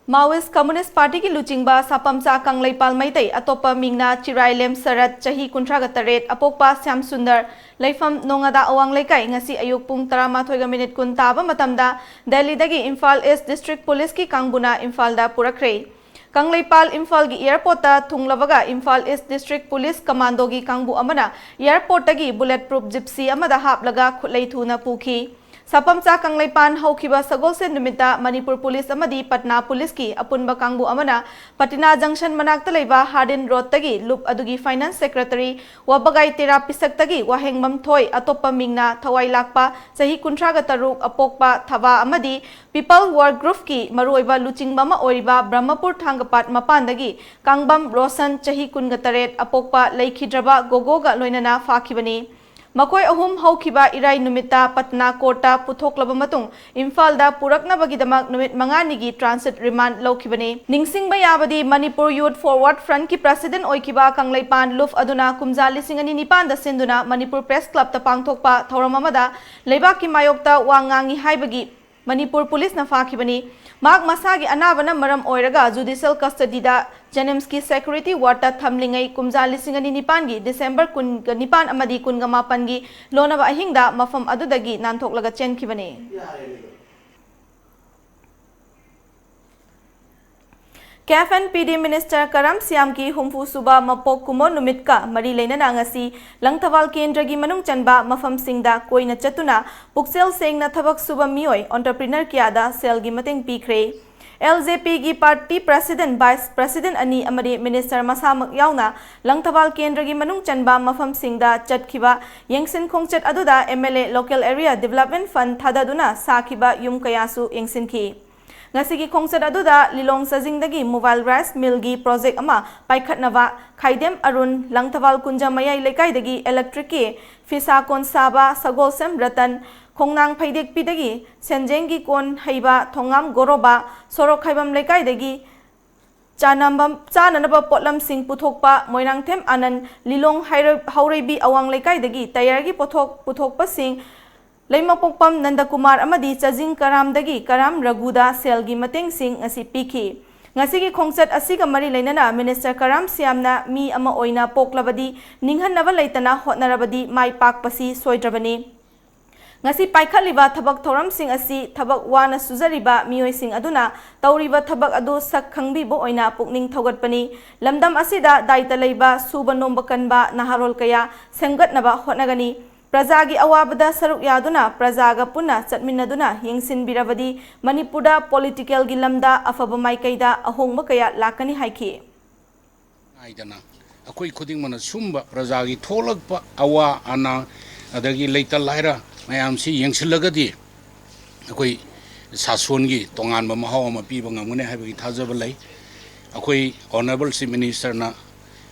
Maoist Communist Party ꯒꯤ ꯂꯨꯆꯤꯡꯕ ꯁꯥꯄꯝꯆꯥ ꯀꯪꯂꯩꯄꯥꯜ ꯃꯩꯇꯩ, ꯑꯇꯣꯞꯄ ꯃꯤꯡꯅ ꯆꯤꯔꯥꯏꯂꯦꯝ ꯁꯔꯠ, ꯆꯍꯤ ꯀꯨꯟꯊ꯭ꯔꯥꯒ ꯇꯔꯦꯠ, ꯑꯄꯣꯛꯄ ꯁ꯭ꯌꯥꯝ ꯁꯨꯟꯗꯔ, ꯂꯩꯐꯝ ꯅꯣꯡꯉꯥꯗꯥ ꯑꯋꯥꯡ ꯂꯩꯀꯥꯏ, ꯉꯁꯤ ꯑꯌꯨꯛ ꯄꯨꯡ ꯇꯔꯥꯃꯥꯊꯣꯏꯒ ꯃꯤꯅꯤꯠ ꯀꯨꯟ ꯇꯥꯕ ꯃꯇꯝꯗ ꯗꯦꯜꯂꯤꯗꯒꯤ ꯏꯝꯐꯥꯜ East District Police ꯀꯤ ꯀꯥꯡꯕꯨꯅ ꯏꯝꯐꯥꯜꯗ ꯄꯨꯔꯛꯈ꯭ꯔꯦ꯫ ꯀꯪꯂꯩꯄꯥꯜ ꯏꯝꯐꯥꯜꯒꯤ airport ꯇ ꯊꯨꯡꯂꯕꯒ Imphal East District Police Commando ꯒꯤ ꯀꯥꯡꯕꯨ ꯑꯃꯅ airport ꯇꯒꯤ bullet proof gypsy ꯑꯃꯗ ꯍꯥꯞꯂꯒ ꯈꯨꯠꯂꯩ ꯊꯨꯅ ꯄꯨꯈꯤ꯫ ꯁꯥꯄꯝꯆꯥ ꯀꯪꯂꯩꯄꯥꯟ ꯍꯧꯈꯤꯕ ꯁꯒꯣꯜꯁꯦꯟ ꯅꯨꯃꯤꯠꯇ ꯃꯅꯤꯄꯨꯔ ꯄꯨꯂꯤꯁ ꯑꯃꯗꯤ ꯄꯠꯅꯥ ꯄꯨꯂꯤꯁꯀꯤ ꯑꯄꯨꯟꯕ ꯀꯥꯡꯕꯨ ꯑꯃꯅ ꯄꯇꯤꯅꯥ junction ꯃꯅꯥꯛꯇ ꯂꯩꯕ Hardin Road ꯇꯒꯤ ꯂꯨꯞ ꯑꯗꯨꯒꯤ finance secretary ꯋꯥꯕꯒꯥꯏ ꯇꯦꯔꯥ ꯄꯤꯁꯛꯇꯒꯤ ꯋꯥꯍꯦꯡꯕꯝ ꯊꯣꯏ, ꯑꯇꯣꯞꯄ ꯃꯤꯡꯅ ꯊꯋꯥꯏ ꯂꯥꯛꯄ, ꯆꯍꯤ ꯀꯨꯟꯊ꯭ꯔꯥꯒ ꯇꯔꯨꯛ, ꯑꯄꯣꯛꯄ ꯊꯕꯥ ꯑꯃꯗꯤ People War Group ꯀꯤ ꯃꯔꯨꯑꯣꯏꯕ ꯂꯨꯆꯤꯡꯕ ꯑꯃ ꯑꯣꯏꯔꯤꯕ ꯕ꯭ꯔꯍ꯭ꯃꯄꯨꯔ ꯊꯥꯡꯒꯄꯥꯠ ꯃꯄꯥꯟꯗꯒꯤ ꯀꯥꯡꯕꯝ ꯔꯣꯁꯟ, ꯆꯍꯤ ꯀꯨꯟꯒ ꯇꯔꯦꯠ, ꯑꯄꯣꯛꯄ ꯂꯩꯈꯤꯗ꯭ꯔꯕ ꯒꯣꯒꯣꯒ ꯂꯣꯏꯅꯅ ꯐꯥꯈꯤꯕꯅꯤ꯫ ꯃꯈꯣꯏ ꯑꯍꯨꯝ ꯍꯧꯈꯤꯕ ꯏꯔꯥꯏ ꯅꯨꯃꯤꯠꯇ ꯄꯠꯅꯥ court ꯇ ꯄꯨꯊꯣꯛꯂꯕ ꯃꯇꯨꯡ ꯏꯝꯐꯥꯜꯗ ꯄꯨꯔꯛꯅꯕꯒꯤꯗꯃꯛ ꯅꯨꯃꯤꯠ ꯃꯉꯥꯅꯤꯒꯤ transit remand ꯂꯧꯈꯤꯕꯅꯤ꯫ ꯅꯤꯡꯁꯤꯡꯕ ꯌꯥꯕꯗꯤ, Manipur Youth Forward Front ꯀꯤ president ꯑꯣꯏꯈꯤꯕ ꯀꯪꯂꯩꯄꯥꯟ ꯂꯨꯞ ꯑꯗꯨꯅ ꯀꯨꯝꯖꯥ ꯂꯤꯁꯤꯡ ꯑꯅꯤ ꯅꯤꯄꯥꯟꯗ ꯁꯤꯟꯗꯨꯅ ꯃꯅꯤꯄꯨꯔ Press Club ꯇ ꯄꯥꯡꯊꯣꯛꯄ ꯊꯧꯔꯝ ꯑꯃꯗ ꯂꯩꯕꯥꯛꯀꯤ ꯃꯥꯌꯣꯛꯇ ꯋꯥ ꯉꯥꯡꯉꯤ ꯍꯥꯏꯕꯒꯤ ꯃꯅꯤꯄꯨꯔ ꯄꯨꯂꯤꯁꯅ ꯐꯥꯈꯤꯕꯅꯤ꯫ ꯃꯍꯥꯛ ꯃꯁꯥꯒꯤ ꯑꯅꯥꯕꯅ ꯃꯔꯝ ꯑꯣꯏꯔꯒ judicial custody ꯗ JNIMS ꯀꯤ security ward ꯇ ꯊꯝꯂꯤꯉꯩ ꯀꯨꯝꯖꯥ ꯂꯤꯁꯤꯡ ꯑꯅꯤ ꯅꯤꯄꯥꯟꯒꯤ December ꯀꯨꯟꯒ ꯅꯤꯄꯥꯟ ꯑꯃꯗꯤ ꯀꯨꯟꯒ ꯃꯥꯄꯟꯒꯤ ꯂꯣꯟꯅꯕ ꯑꯍꯤꯡꯗ ꯃꯐꯝ ꯑꯗꯨꯗꯒꯤ ꯅꯥꯟꯊꯣꯛꯂꯒ ꯆꯦꯟꯈꯤꯕꯅꯤ꯫ ꯀꯦꯐ ꯑꯦꯟ ꯄꯤ ꯗꯤ minister ꯀꯔꯝ ꯁ꯭ꯌꯥꯝꯒꯤ ꯍꯨꯝꯐꯨ ꯁꯨꯕ ꯃꯄꯣꯛ ꯀꯨꯝꯑꯣꯟ ꯅꯨꯃꯤꯠꯀ ꯃꯔꯤ ꯂꯩꯅꯅ ꯉꯁꯤ ꯂꯪꯊꯕꯥꯜ ꯀꯦꯟꯗ꯭ꯔꯒꯤ ꯃꯅꯨꯡ ꯆꯟꯕ ꯃꯐꯝꯁꯤꯡꯗ ꯀꯣꯏꯅ ꯆꯠꯇꯨꯅ ꯄꯨꯛꯆꯦꯜ ꯁꯦꯡꯅ ꯊꯕꯛ ꯁꯨꯕ ꯃꯤꯑꯣꯏ entrepreneur ꯀꯌꯥꯗ ꯁꯦꯜꯒꯤ ꯃꯇꯦꯡ ꯄꯤꯈ꯭ꯔꯦ꯫ L J P ꯒꯤ party president, vice president ꯑꯅꯤ ꯑꯃꯗꯤ minister ꯃꯁꯥꯃꯛ ꯌꯥꯎꯅ ꯂꯪꯊꯕꯥꯜ ꯀꯦꯟꯗ꯭ꯔꯒꯤ ꯃꯅꯨꯡ ꯆꯟꯕ ꯃꯐꯝꯁꯤꯡꯗ ꯆꯠꯈꯤꯕ ꯌꯦꯡꯁꯤꯟ ꯈꯣꯡꯆꯠ ꯑꯗꯨꯗ M L A local area development fund ꯊꯥꯗꯗꯨꯅ ꯁꯥꯈꯤꯕ ꯌꯨꯝ ꯀꯌꯥꯁꯨ ꯌꯦꯡꯁꯤꯟꯈꯤ꯫ ꯉꯁꯤꯒꯤ ꯈꯣꯡꯆꯠ ꯑꯗꯨꯗ ꯂꯤꯂꯣꯡ ꯆꯥꯖꯤꯡꯗꯒꯤ mobile rice mill ꯒꯤ project ꯑꯃ ꯄꯥꯏꯈꯠꯅꯕ ꯈꯥꯏꯗꯦꯝ ꯑꯔꯨꯟ, ꯂꯪꯊꯕꯥꯜ ꯀꯨꯟꯖ ꯃꯌꯥꯏ ꯂꯩꯀꯥꯏꯗꯒꯤ electric ꯀꯤ ꯐꯤꯁꯥ ꯀꯣꯟ ꯁꯥꯕ ꯁꯒꯣꯜꯁꯦꯝ ꯔꯇꯟ, ꯈꯣꯡꯅꯥꯡ ꯐꯩꯗꯦꯛꯄꯤꯗꯒꯤ ꯁꯦꯟꯖꯦꯡꯒꯤ ꯀꯣꯟ ꯍꯩꯕ ꯊꯣꯉꯥꯝ ꯒꯣꯔꯣꯕꯥ, ꯁꯣꯔꯣꯛ ꯈꯥꯏꯕꯝ ꯂꯩꯀꯥꯏꯗꯒꯤ ꯆꯥꯅꯕ, ꯆꯥꯅꯅꯕ ꯄꯣꯠꯂꯝꯁꯤꯡ ꯄꯨꯊꯣꯛꯄ ꯃꯣꯏꯔꯥꯡꯊꯦꯝ ꯑꯥꯅꯟ, ꯂꯤꯂꯣꯡ ꯍꯩꯔ-, ꯍꯧꯔꯩꯕꯤ ꯑꯋꯥꯡ ꯂꯩꯀꯥꯏꯗꯒꯤ tyre ꯒꯤ ꯄꯣꯠꯊꯣꯛ ꯄꯨꯊꯣꯛꯄꯁꯤꯡ, ꯂꯩꯃꯄꯣꯛꯄꯝ ꯅꯟꯗꯀꯨꯃꯥꯔ ꯑꯃꯗꯤ ꯆꯥꯖꯤꯡ ꯀꯔꯥꯝꯗꯒꯤ ꯀꯔꯥꯝ ꯔꯘꯨꯗ ꯁꯦꯜꯒꯤ ꯃꯇꯦꯡꯁꯤꯡ ꯉꯁꯤ ꯄꯤꯈꯤ꯫ ꯉꯁꯤꯒꯤ ꯈꯣꯡꯆꯠ ꯑꯁꯤꯒ ꯃꯔꯤ ꯂꯩꯅꯅ minister ꯀꯔꯥꯝ ꯁ꯭ꯌꯥꯝꯅ ꯃꯤ ꯑꯃ ꯑꯣꯏꯅ ꯄꯣꯛꯂꯕꯗꯤ ꯅꯤꯡꯍꯟꯅꯕ ꯂꯩꯇꯅ ꯍꯣꯠꯅꯔꯕꯗꯤ ꯃꯥꯏ ꯄꯥꯛꯄꯁꯤ ꯁꯣꯏꯗ꯭ꯔꯕꯅꯤ꯫ ꯉꯁꯤ ꯄꯥꯏꯈꯠꯂꯤꯕ ꯊꯕꯛ ꯊꯧꯔꯝꯁꯤꯡ ꯑꯁꯤ ꯊꯕꯛ ꯋꯥꯅ ꯁꯨꯖꯔꯤꯕ ꯃꯤꯑꯣꯏꯁꯤꯡ ꯑꯗꯨꯅ ꯇꯧꯔꯤꯕ ꯊꯕꯛ ꯑꯗꯨ ꯁꯛ ꯈꯪꯕꯤꯕ ꯑꯣꯏꯅ ꯄꯨꯛꯅꯤꯡ ꯊꯧꯒꯠꯄꯅꯤ꯫ ꯂꯝꯗꯝ ꯑꯁꯤꯗ ꯗꯥꯏꯇ ꯂꯩꯕ, ꯁꯨꯕ ꯅꯣꯝꯕ ꯀꯟꯕ ꯅꯍꯥꯔꯣꯜ ꯀꯌꯥ ꯁꯦꯝꯒꯠꯅꯕ ꯍꯣꯠꯅꯒꯅꯤ꯫ ꯄ꯭ꯔꯖꯥꯒꯤ ꯑꯋꯥꯕꯗ ꯁꯔꯨꯛ ꯌꯥꯗꯨꯅ, ꯄ꯭ꯔꯖꯥꯒ ꯄꯨꯟꯅ ꯆꯠꯃꯤꯟꯅꯗꯨꯅ ꯌꯦꯡꯁꯤꯟꯕꯤꯔꯕꯗꯤ ꯃꯅꯤꯄꯨꯔꯗ ꯄꯣꯂꯤꯇꯤꯀꯦꯜꯒꯤ ꯂꯝꯗ ꯑꯐꯕ ꯃꯥꯏꯀꯩꯗ ꯑꯍꯣꯡꯕ ꯀꯌꯥ ꯂꯥꯛꯀꯅꯤ ꯍꯥꯏꯈꯤ꯫ ꯅꯥꯏꯗꯅ ꯑꯩꯈꯣꯏ ꯈꯨꯗꯤꯡꯃꯛꯅ ꯁꯨꯝꯕ ꯄ꯭ꯔꯖꯥꯒꯤ ꯊꯣꯛꯂꯛꯄ ꯑꯋꯥ ꯑꯅꯥ, ꯑꯗꯒꯤ ꯂꯩꯇ ꯂꯥꯏꯔ ꯃꯌꯥꯝꯁꯤ ꯌꯦꯡꯁꯤꯜꯂꯒꯗꯤ ꯑꯩꯈꯣꯏ ꯁꯥꯁꯣꯟꯒꯤ ꯇꯣꯉꯥꯟꯕ ꯃꯍꯥꯎ ꯑꯃ ꯄꯤꯕ ꯉꯝꯒꯅꯤ ꯍꯥꯏꯕꯒꯤ ꯊꯥꯖꯕ ꯂꯩ꯫ ꯑꯩꯈꯣꯏ Honourable Chief Ministerꯅ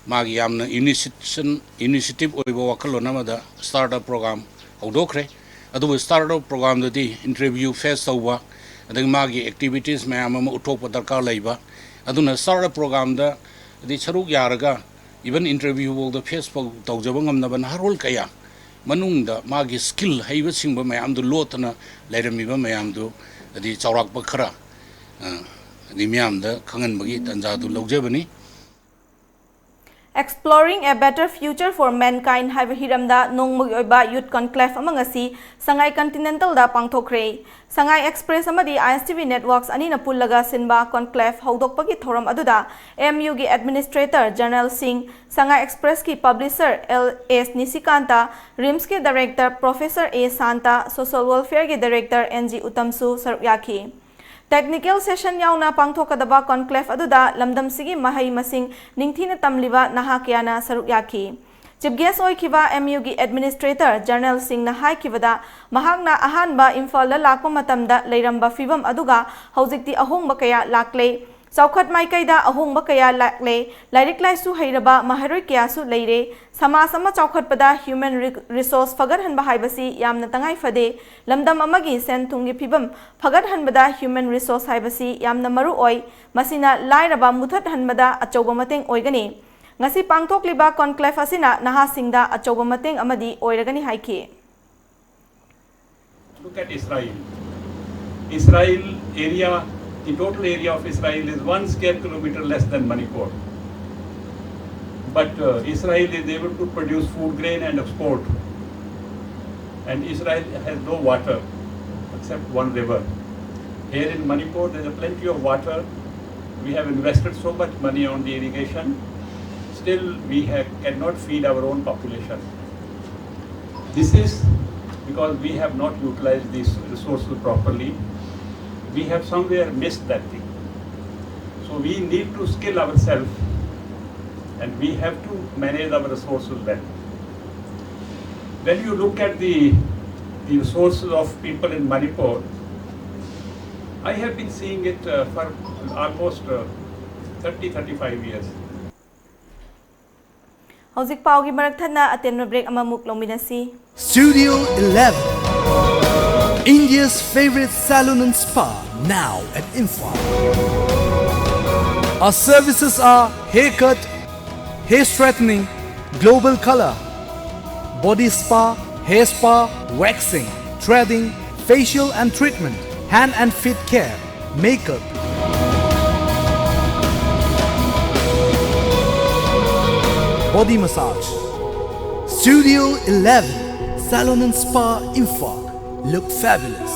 ꯃꯥꯒꯤ ꯌꯥꯝꯅ initiation, initiative ꯑꯣꯏꯕ ꯋꯥꯈꯜꯂꯣꯟ ꯑꯃꯗ startup program ꯍꯧꯗꯣꯛꯈ꯭ꯔꯦ꯫ ꯑꯗꯨꯕꯨ startup programꯗꯗꯤ interview face ꯇꯧꯕ, ꯑꯗꯒꯤ ꯃꯥꯒꯤ activities ꯃꯌꯥꯝ ꯑꯃ ꯎꯠꯊꯣꯛꯄ ꯗꯔꯀꯥꯔ ꯂꯩꯕ꯫ ꯑꯗꯨꯅ startup programꯗ ꯑꯗꯩ ꯁꯔꯨꯛ ꯌꯥꯔꯒ even interview ꯐꯥꯎꯗ face ꯐꯥꯎ ꯇꯧꯖꯕ ꯉꯝꯅꯕ ꯅꯍꯥꯔꯣꯜ ꯀꯌꯥ ꯃꯅꯨꯡꯗ ꯃꯥꯒꯤ skill ꯍꯩꯕ ꯁꯤꯡꯕ ꯃꯌꯥꯝꯗꯨ ꯂꯣꯠꯇꯅ ꯂꯩꯔꯝꯃꯤꯕ ꯃꯌꯥꯝꯗꯨ ꯑꯗꯩ ꯆꯥꯎꯔꯥꯛꯄ ꯈꯔ, ꯑ, ꯑꯗꯩ ꯃꯤꯌꯥꯝꯗ ꯈꯪꯍꯟꯕꯒꯤ ꯇꯥꯟꯖꯥꯗꯨ ꯂꯧꯖꯕꯅꯤ꯫ Exploring a Better Future for Mankind ꯍꯥꯏꯕ ꯍꯤꯔꯝꯗ ꯅꯣꯡꯃꯒꯤ ꯑꯣꯏꯕ Youth Conclave ꯑꯃ ꯉꯁꯤ ꯁꯉꯥꯏ Continentalꯗ ꯄꯥꯡꯊꯣꯛꯈ꯭ꯔꯦ꯫ ꯁꯉꯥꯏ Express ꯑꯃꯗꯤ ISTV Networks ꯑꯅꯤꯅ ꯄꯨꯜꯂꯒ ꯁꯤꯟꯕ conclave ꯍꯧꯗꯣꯛꯄꯒꯤ ꯊꯧꯔꯝ ꯑꯗꯨꯗ MUꯒꯤ Administrator General ꯁꯤꯡ, ꯁꯉꯥꯏ Expressꯀꯤ Publisher ꯑꯦꯜ ꯑꯦꯁ ꯅꯤꯁꯤꯀꯥꯟꯇ, RIMSꯀꯤ Director Professor A Santa, Social Welfareꯒꯤ Director ꯑꯦꯟ ꯖꯤ ꯎꯇꯝꯁꯨ ꯁꯔꯨꯛ ꯌꯥꯈꯤ꯫ Technical session ꯌꯥꯎꯅ ꯄꯥꯡꯊꯣꯛꯀꯗꯕ conclave ꯑꯗꯨꯗ ꯂꯝꯗꯝꯁꯤꯒꯤ ꯃꯍꯩ ꯃꯁꯤꯡ ꯅꯤꯡꯊꯤꯅ ꯇꯝꯂꯤꯕ ꯅꯍꯥ ꯀꯌꯥꯅ ꯁꯔꯨꯛ ꯌꯥꯈꯤ꯫ Chief Guest ꯑꯣꯏꯈꯤꯕ MUꯒꯤ Administrator General ꯁꯤꯡꯅ ꯍꯥꯏꯈꯤꯕꯗ, ꯃꯍꯥꯛꯅ ꯑꯍꯥꯟꯕ ꯏꯝꯐꯥꯜꯗ ꯂꯥꯛꯄ ꯃꯇꯝꯗ ꯂꯩꯔꯝꯕ ꯐꯤꯕꯝ ꯑꯗꯨꯒ ꯍꯧꯖꯤꯛꯇꯤ ꯑꯍꯣꯡꯕ ꯀꯌꯥ ꯂꯥꯛꯂꯦ꯫ ꯆꯥꯎꯈꯠ ꯃꯥꯏꯀꯩꯗ ꯑꯍꯣꯡꯕ ꯀꯌꯥ ꯂꯥꯛꯂꯦ꯫ ꯂꯥꯏꯔꯤꯛ ꯂꯥꯏꯁꯨ ꯍꯩꯔꯕ ꯃꯍꯩꯔꯣꯏ ꯀꯌꯥꯁꯨ ꯂꯩꯔꯦ꯫ ꯁꯃꯥꯖ ꯑꯃ ꯆꯥꯎꯈꯠꯄꯗ human ri-, resource ꯐꯒꯠꯍꯟꯕ ꯍꯥꯏꯕꯁꯤ ꯌꯥꯝꯅ ꯇꯉꯥꯏ ꯐꯗꯦ꯫ ꯂꯝꯗꯝ ꯑꯃꯒꯤ ꯁꯦꯟ ꯊꯨꯝꯒꯤ ꯐꯤꯕꯝ ꯐꯒꯠꯍꯟꯕꯗ human resource ꯍꯥꯏꯕꯁꯤ ꯌꯥꯝꯅ ꯃꯔꯨ ꯑꯣꯏ꯫ ꯃꯁꯤꯅ ꯂꯥꯏꯔꯕ ꯃꯨꯊꯠꯍꯟꯕꯗ ꯑꯆꯧꯕ ꯃꯇꯦꯡ ꯑꯣꯏꯒꯅꯤ꯫ ꯉꯁꯤ ꯄꯥꯡꯊꯣꯛꯂꯤꯕ conclave ꯑꯁꯤꯅ ꯅꯍꯥꯁꯤꯡꯗ ꯑꯆꯧꯕ ꯃꯇꯦꯡ ꯑꯃꯗꯤ ꯑꯣꯏꯔꯒꯅꯤ ꯍꯥꯏꯈꯤ꯫ Look at Israel. Israel area, the total area of Israel is one square kilometer less than Manipur. But uh, Israel is able to produce food grain and export. And Israel has no water except one river. Here in Manipur, there is plenty of water. We have invested so much money on the irrigation. Still, we have, cannot feed our own population. This is because we have not utilized these resources properly. We have somewhere missed that thing. So we need to skill ourselves and we have to manage our resources well. When you look at the, the resources of people in Manipur, I have been seeing it uh, for almost uh, thirty, thirty-five years. ꯍꯧꯖꯤꯛ ꯄꯥꯎꯒꯤ ꯃꯔꯛ ꯊꯠꯅ ꯑꯇꯦꯟꯕ break ꯑꯃꯃꯨꯛ ꯂꯧꯃꯤꯟꯅꯁꯤ꯫ Studio eleven, India's favorite salon and spa, now at Imphal. Our services are haircut, hair straightening, global color, body spa, hair spa, waxing, threading, facial and treatment, hand and feet care, makeup, body massage. Studio eleven, Salon and Spa, Imphal. Look fabulous.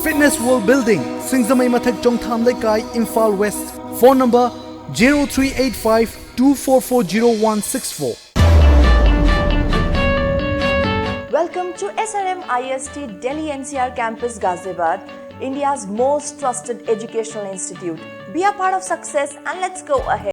Fitness World Building, Singzamei Mathak, Chongtham Leikai, Imphal West. Phone number zero three eight five two four four zero one six four. Welcome to S R M I S T Delhi N C R Campus Ghaziabad, India's most trusted educational institute. Be a part of success and let's go ahead.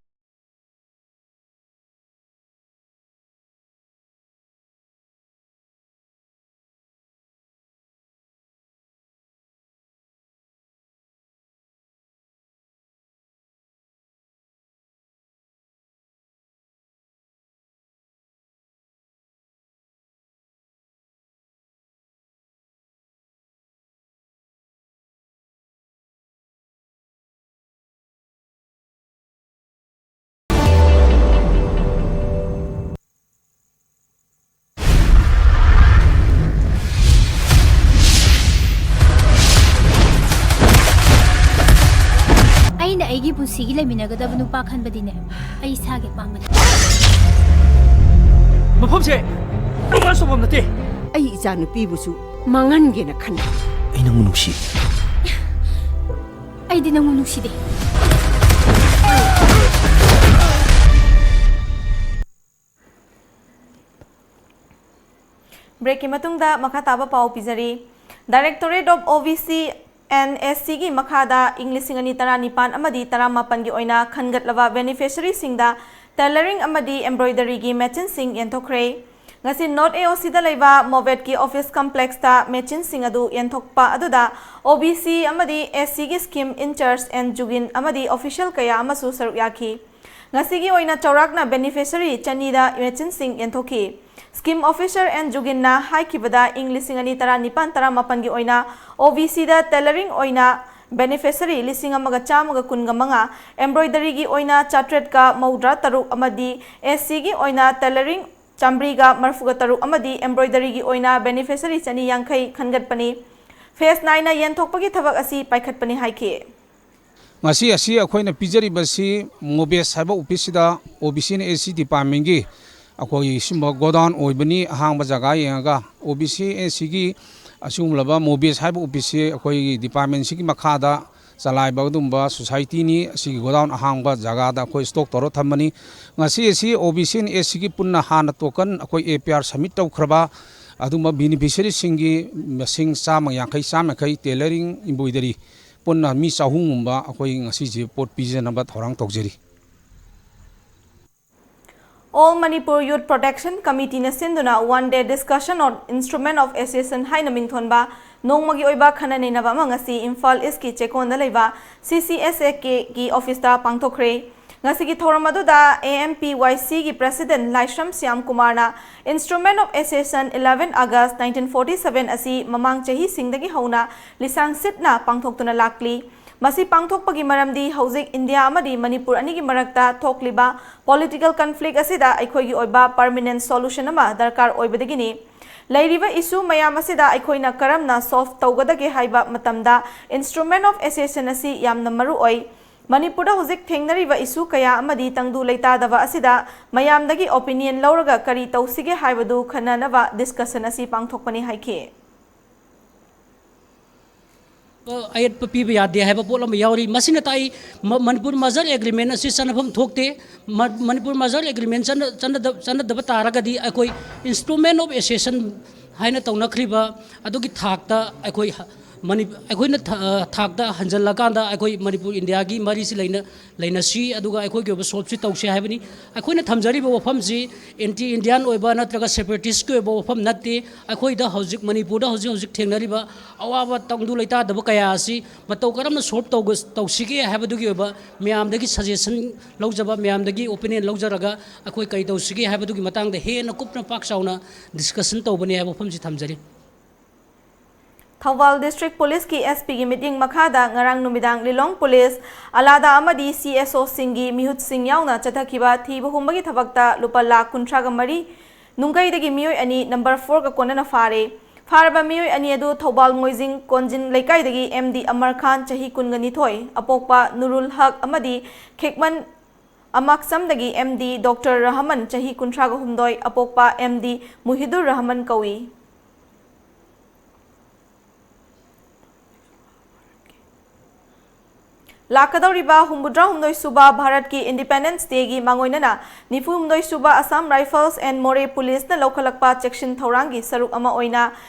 ꯑꯩꯅ ꯑꯩꯒꯤ ꯄꯨꯟꯁꯤꯒꯤ ꯂꯩꯃꯤꯟꯅꯒꯗꯕ ꯅꯨꯄꯥ ꯈꯟꯕꯗꯤꯅꯦ, ꯑꯩ ꯏꯁꯥꯒꯤ ꯑꯄꯥꯝꯕꯅꯤ꯫ ꯃꯐꯝꯁꯦ romance ꯇꯧꯐꯝ ꯅꯠꯇꯦ꯫ ꯑꯩ ꯏꯆꯥꯅꯨꯄꯤꯕꯨꯁꯨ ꯃꯥꯡꯍꯟꯒꯦꯅ ꯈꯟꯕ꯫ ꯑꯩ ꯅꯪꯕꯨ ꯅꯨꯡꯁꯤ꯫ ꯑꯩꯗꯤ ꯅꯪꯕꯨ ꯅꯨꯡꯁꯤꯗꯦ꯫ ꯕ꯭ꯔꯦꯛꯀꯤ ꯃꯇꯨꯡꯗ ꯃꯈꯥ ꯇꯥꯕ ꯄꯥꯎ ꯄꯤꯖꯔꯤ꯫ Directorate of OBC and SCꯒꯤ ꯃꯈꯥꯗ ꯏꯪ ꯂꯤꯁꯤꯡ ꯑꯅꯤ ꯇꯔꯥꯅꯤꯄꯥꯟ ꯑꯃꯗꯤ ꯇꯔꯥꯃꯥꯄꯟꯒꯤ ꯑꯣꯏꯅ ꯈꯟꯒꯠꯂꯕ beneficiaryꯁꯤꯡꯗ tailoring ꯑꯃꯗꯤ embroideryꯒꯤ machineꯁꯤꯡ ꯌꯦꯟꯊꯣꯛꯈ꯭ꯔꯦ꯫ ꯉꯁꯤ North AOCꯗ ꯂꯩꯕ MOVETꯀꯤ office complexꯇ machineꯁꯤꯡ ꯑꯗꯨ ꯌꯦꯟꯊꯣꯛꯄ ꯑꯗꯨꯗ OBC ꯑꯃꯗꯤ SCꯒꯤ scheme in charge ꯑꯦꯟ ꯖꯨꯒꯤꯟ ꯑꯃꯗꯤ official ꯀꯌꯥ ꯑꯃꯁꯨ ꯁꯔꯨꯛ ꯌꯥꯈꯤ꯫ ꯉꯁꯤꯒꯤ ꯑꯣꯏꯅ ꯆꯥꯎꯔꯥꯛꯅ beneficiary ꯆꯅꯤꯗ machineꯁꯤꯡ ꯌꯦꯟꯊꯣꯛꯈꯤ꯫ Scheme officer ꯑꯦꯟ ꯖꯨꯒꯤꯟꯅ ꯍꯥꯏꯈꯤꯕꯗ, ꯏꯪ ꯂꯤꯁꯤꯡ ꯑꯅꯤ ꯇꯔꯥꯅꯤꯄꯥꯟ ꯇꯔꯥꯃꯥꯄꯟꯒꯤ ꯑꯣꯏꯅ OBCꯗ tailoring ꯑꯣꯏꯅ beneficiary ꯂꯤꯁꯤꯡ ꯑꯃꯒ ꯆꯥꯝꯃꯒ ꯀꯨꯟꯒ ꯃꯉꯥ, embroideryꯒꯤ ꯑꯣꯏꯅ ꯆꯥꯇ꯭ꯔꯦꯠꯀ ꯃꯧꯗ꯭ꯔꯥ ꯇꯔꯨꯛ ꯑꯃꯗꯤ SCꯒꯤ ꯑꯣꯏꯅ tailoring ꯆꯥꯝꯃꯔꯤꯒ ꯃꯔꯤꯐꯨꯒ ꯇꯔꯨꯛ ꯑꯃꯗꯤ embroideryꯒꯤ ꯑꯣꯏꯅ beneficiary ꯆꯅꯤ ꯌꯥꯡꯈꯩ ꯈꯟꯒꯠꯄꯅꯤ꯫ Phase ꯅꯥꯏꯅ ꯌꯦꯟꯊꯣꯛꯄꯒꯤ ꯊꯕꯛ ꯑꯁꯤ ꯄꯥꯏꯈꯠꯄꯅꯤ ꯍꯥꯏꯈꯤ꯫ ꯉꯁꯤ ꯑꯁꯤ ꯑꯩꯈꯣꯏꯅ ꯄꯤꯖꯔꯤꯕꯁꯤ MOVET ꯍꯥꯏꯕ officeꯁꯤꯗ OBC and SC departmentꯀꯤ ꯑꯩꯈꯣꯏꯒꯤ ꯁꯨꯝꯕ godown ꯑꯣꯏꯕꯅꯤ꯫ ꯑꯍꯥꯡꯕ ꯖꯒꯥ ꯌꯦꯡꯉꯒ OBC SCꯒꯤ ꯑꯁꯤꯒꯨꯝꯂꯕ MOVET ꯍꯥꯏꯕ officeꯁꯤ ꯑꯩꯈꯣꯏꯒꯤ departmentꯁꯤꯒꯤ ꯃꯈꯥꯗ ꯆꯂꯥꯏꯕ ꯑꯗꯨꯒꯨꯝꯕ societyꯅꯤ꯫ ꯑꯁꯤꯒꯤ godown ꯑꯍꯥꯡꯕ ꯖꯒꯥꯗ ꯑꯩꯈꯣꯏ stock ꯇꯧꯔ ꯊꯝꯕꯅꯤ꯫ ꯉꯁꯤ ꯑꯁꯤ OBC and SCꯒꯤ ꯄꯨꯟꯅ ꯍꯥꯟꯅ token ꯑꯩꯈꯣꯏ APR submit ꯇꯧꯈ꯭ꯔꯕ ꯑꯗꯨꯒꯨꯝꯕ beneficiaryꯁꯤꯡꯒꯤ ꯃꯁꯤꯡ ꯆꯥꯝꯃ ꯌꯥꯡꯈꯩ, ꯆꯥꯝꯃ ꯌꯥꯡꯈꯩ tailoring, embroidery ꯄꯨꯟꯅ ꯃꯤ ꯆꯍꯨꯝꯒꯨꯝꯕ ꯑꯩꯈꯣꯏ ꯉꯁꯤꯁꯦ ꯄꯣꯠ ꯄꯤꯖꯅꯕ ꯊꯧꯔꯥꯡ ꯇꯧꯖꯔꯤ꯫ All Manipur Youth Protection Committeeꯅ ꯁꯤꯟꯗꯨꯅ One Day Discussion on Instrument of Association ꯍꯥꯏꯅ ꯃꯤꯡꯊꯣꯟꯕ ꯅꯣꯡꯃꯒꯤ ꯑꯣꯏꯕ ꯈꯟꯅ ꯅꯩꯅꯕ ꯑꯃ ꯉꯁꯤ ꯏꯝꯐꯥꯜ ꯏꯁꯀꯤ ꯆꯦꯛꯀꯣꯟꯗ ꯂꯩꯕ CCSAKꯒꯤ officeꯇ ꯄꯥꯡꯊꯣꯛꯈ꯭ꯔꯦ꯫ ꯉꯁꯤꯒꯤ ꯊꯧꯔꯝ ꯑꯗꯨꯗ AMPYCꯒꯤ president ꯂꯥꯏꯁ꯭ꯔꯝ ꯁ꯭ꯌꯥꯝ ꯀꯨꯃꯥꯔꯅ Instrument of Association eleven August nineteen forty seven ꯑꯁꯤ ꯃꯃꯥꯡ ꯆꯍꯤꯁꯤꯡꯗꯒꯤ ꯍꯧꯅ ꯂꯤꯁꯥꯡ ꯁꯤꯠꯅ ꯄꯥꯡꯊꯣꯛꯇꯨꯅ ꯂꯥꯛꯂꯤ꯫ ꯃꯁꯤ ꯄꯥꯡꯊꯣꯛꯄꯒꯤ ꯃꯔꯝꯗꯤ ꯍꯧꯖꯤꯛ ꯏꯟꯗꯤꯌꯥ ꯑꯃꯗꯤ ꯃꯅꯤꯄꯨꯔ ꯑꯅꯤꯒꯤ ꯃꯔꯛꯇ ꯊꯣꯛꯂꯤꯕ political conflict ꯑꯁꯤꯗ ꯑꯩꯈꯣꯏꯒꯤ ꯑꯣꯏꯕ permanent solution ꯑꯃ ꯗꯔꯀꯥꯔ ꯑꯣꯏꯕꯗꯒꯤꯅꯤ꯫ ꯂꯩꯔꯤꯕ issue ꯃꯌꯥꯝ ꯑꯁꯤꯗ ꯑꯩꯈꯣꯏꯅ ꯀꯔꯝꯅ solve ꯇꯧꯒꯗꯒꯦ ꯍꯥꯏꯕ ꯃꯇꯝꯗ Instrument of Association ꯑꯁꯤ ꯌꯥꯝꯅ ꯃꯔꯨ ꯑꯣꯏ꯫ ꯃꯅꯤꯄꯨꯔꯗ ꯍꯧꯖꯤꯛ ꯊꯦꯡꯅꯔꯤꯕ ꯏꯁꯨ ꯀꯌꯥ ꯑꯃꯗꯤ ꯇꯪꯗꯨ ꯂꯩꯇꯥꯗꯕ ꯑꯁꯤꯗ ꯃꯌꯥꯝꯗꯒꯤ ꯑꯣꯄꯤꯅꯤꯌꯟ ꯂꯧꯔꯒ ꯀꯔꯤ ꯇꯧꯁꯤꯒꯦ ꯍꯥꯏꯕꯗꯨ ꯈꯟꯅꯅꯕ ꯗꯤꯁꯀꯁꯟ ꯑꯁꯤ ꯄꯥꯡꯊꯣꯛꯄꯅꯤ ꯍꯥꯏꯈꯤ꯫ ꯑꯌꯦꯠꯄ ꯄꯤꯕ ꯌꯥꯗꯦ ꯍꯥꯏꯕ ꯄꯣꯠ ꯑꯃ ꯌꯥꯎꯔꯤ꯫ ꯃꯁꯤꯅ ꯇꯥꯛꯏ, ꯃ-, ꯃꯅꯤꯄꯨꯔ ꯃꯔꯖꯔ ꯑꯦꯒ꯭ꯔꯤꯃꯦꯟ ꯑꯁꯤ ꯆꯠꯅꯐꯝ ꯊꯣꯛꯇꯦ꯫ ꯃ-, ꯃꯅꯤꯄꯨꯔ ꯃꯔꯖꯔ ꯑꯦꯒ꯭ꯔꯤꯃꯦꯟ ꯆꯠꯅ-, ꯆꯠꯅꯗ-, ꯆꯠꯅꯗꯕ ꯇꯥꯔꯒꯗꯤ ꯑꯩꯈꯣꯏ instrument of accession ꯍꯥꯏꯅ ꯇꯧꯅꯈ꯭ꯔꯤꯕ ꯑꯗꯨꯒꯤ ꯊꯥꯛꯇ ꯑꯩꯈꯣꯏ ꯍ-, ꯃꯅꯤ-, ꯑꯩꯈꯣꯏꯅ ꯊ-, ꯑ, ꯊꯥꯛꯇ ꯍꯟꯖꯜꯂꯀꯥꯟꯗ ꯑꯩꯈꯣꯏ ꯃꯅꯤꯄꯨꯔ ꯏꯟꯗꯤꯌꯥꯒꯤ ꯃꯔꯤꯁꯤ ꯂꯩꯅ-, ꯂꯩꯅꯁꯤ, ꯑꯗꯨꯒ ꯑꯩꯈꯣꯏꯒꯤ ꯑꯣꯏꯕ ꯁꯣꯜꯞꯁꯤ ꯇꯧꯁꯤ ꯍꯥꯏꯕꯅꯤ꯫ ꯑꯩꯈꯣꯏꯅ ꯊꯝꯖꯔꯤꯕ ꯋꯥꯐꯝꯁꯤ ꯑꯦꯟꯇꯤ ꯏꯟꯗꯤꯌꯥꯟ ꯑꯣꯏꯕ ꯅꯠꯇ꯭ꯔꯒ ꯁꯦꯄꯔꯦꯇꯤꯁꯀꯤ ꯑꯣꯏꯕ ꯋꯥꯐꯝ ꯅꯠꯇꯦ꯫ ꯑꯩꯈꯣꯏꯗ ꯍꯧꯖꯤꯛ ꯃꯅꯤꯄꯨꯔꯗ ꯍꯧꯖꯤꯛ ꯍꯧꯖꯤꯛ ꯊꯦꯡꯅꯔꯤꯕ ꯑꯋꯥꯕ ꯇꯪꯗꯨ ꯂꯩꯇꯥꯗꯕ ꯀꯌꯥ ꯑꯁꯤ ꯃꯇꯧ ꯀꯔꯝꯅ ꯁꯣꯜꯞ ꯇꯧꯒ-, ꯇꯧꯁꯤꯒꯦ ꯍꯥꯏꯕꯗꯨꯒꯤ ꯑꯣꯏꯕ ꯃꯌꯥꯝꯗꯒꯤ ꯁꯖꯦꯁꯟ ꯂꯧꯖꯕ, ꯃꯌꯥꯝꯗꯒꯤ ꯑꯣꯄꯤꯅꯤꯌꯟ ꯂꯧꯖꯔꯒ ꯑꯩꯈꯣꯏ ꯀꯔꯤ ꯇꯧꯁꯤꯒꯦ ꯍꯥꯏꯕꯗꯨꯒꯤ ꯃꯇꯥꯡꯗ ꯍꯦꯟꯅ ꯀꯨꯞꯅ ꯄꯥꯛ ꯆꯥꯎꯅ ꯗꯤꯁꯀꯁꯟ ꯇꯧꯕꯅꯤ ꯍꯥꯏꯕ ꯋꯥꯐꯝꯁꯤ ꯊꯝꯖꯔꯤ꯫ ꯊꯧꯕꯥꯜ ꯗꯤꯁꯇ꯭ꯔꯤꯛ ꯄꯨꯂꯤꯁꯀꯤ ꯑꯦꯁ ꯄꯤꯒꯤ ꯃꯤꯠꯌꯦꯡ ꯃꯈꯥꯗ ꯉꯔꯥꯡ ꯅꯨꯃꯤꯗꯥꯡ ꯂꯤꯂꯣꯡ ꯄꯨꯂꯤꯁ ꯑꯂꯥꯗꯥ ꯑꯃꯗꯤ ꯁꯤ ꯑꯦꯁ ꯑꯣꯁꯤꯡꯒꯤ ꯃꯤꯍꯨꯠꯁꯤꯡ ꯌꯥꯎꯅ ꯆꯠꯊꯈꯤꯕ ꯊꯤꯕ ꯍꯨꯝꯕꯒꯤ ꯊꯕꯛꯇ ꯂꯨꯄꯥ ꯂꯥꯈ ꯀꯨꯟꯊ꯭ꯔꯥꯒ ꯃꯔꯤ ꯅꯨꯡꯒꯩꯗꯒꯤ ꯃꯤꯑꯣꯏ ꯑꯅꯤ ꯅꯝꯕꯔ ꯐꯣꯔꯒ ꯀꯣꯟꯅꯅ ꯐꯥꯔꯦ꯫ ꯐꯥꯔꯕ ꯃꯤꯑꯣꯏ ꯑꯅꯤ ꯑꯗꯨ ꯊꯧꯕꯥꯜ ꯃꯣꯏꯖꯤꯡ ꯀꯣꯟꯖꯤꯟ ꯂꯩꯀꯥꯏꯗꯒꯤ ꯑꯦꯝ ꯗꯤ ꯑꯃꯔ ꯈꯥꯟ, ꯆꯍꯤ ꯀꯨꯟꯒ ꯅꯤꯊꯣꯏ, ꯑꯄꯣꯛꯄ ꯅꯨꯔꯨꯜ ꯍꯛ, ꯑꯃꯗꯤ ꯈꯦꯛꯃꯟ ꯑꯃꯥꯛꯁꯝꯗꯒꯤ ꯑꯦꯝ ꯗꯤ ꯗꯣꯛꯇꯔ ꯔꯍꯃꯟ, ꯆꯍꯤ ꯀꯨꯟꯊ꯭ꯔꯥꯒ ꯍꯨꯝꯗꯣꯏ, ꯑꯄꯣꯛꯄ ꯑꯦꯝ ꯗꯤ ꯃꯨꯍꯤꯗꯨꯔ ꯔꯍꯃꯟ ꯀꯧꯏ꯫ ꯂꯥꯛꯀꯗꯧꯔꯤꯕ ꯍꯨꯝꯐꯨꯇꯔꯥꯍꯨꯝꯗꯣꯏ ꯁꯨꯕ ꯚꯥꯔꯠꯀꯤ ꯏꯟꯗꯤꯄꯦꯟꯗꯦꯟꯁ ꯗꯦꯒꯤ ꯃꯥꯡꯑꯣꯏꯅꯅ ꯅꯤꯐꯨꯍꯨꯝꯗꯣꯏ ꯁꯨꯕ ꯑꯁꯥꯝ ꯔꯥꯏꯐꯜꯁ ꯑꯦꯟ ꯃꯣꯔꯦ ꯄꯨꯂꯤꯁꯅ ꯂꯧꯈꯠꯂꯛꯄ ꯆꯦꯛꯁꯤꯟ ꯊꯧꯔꯥꯡꯒꯤ ꯁꯔꯨꯛ ꯑꯃ ꯑꯣꯏꯅ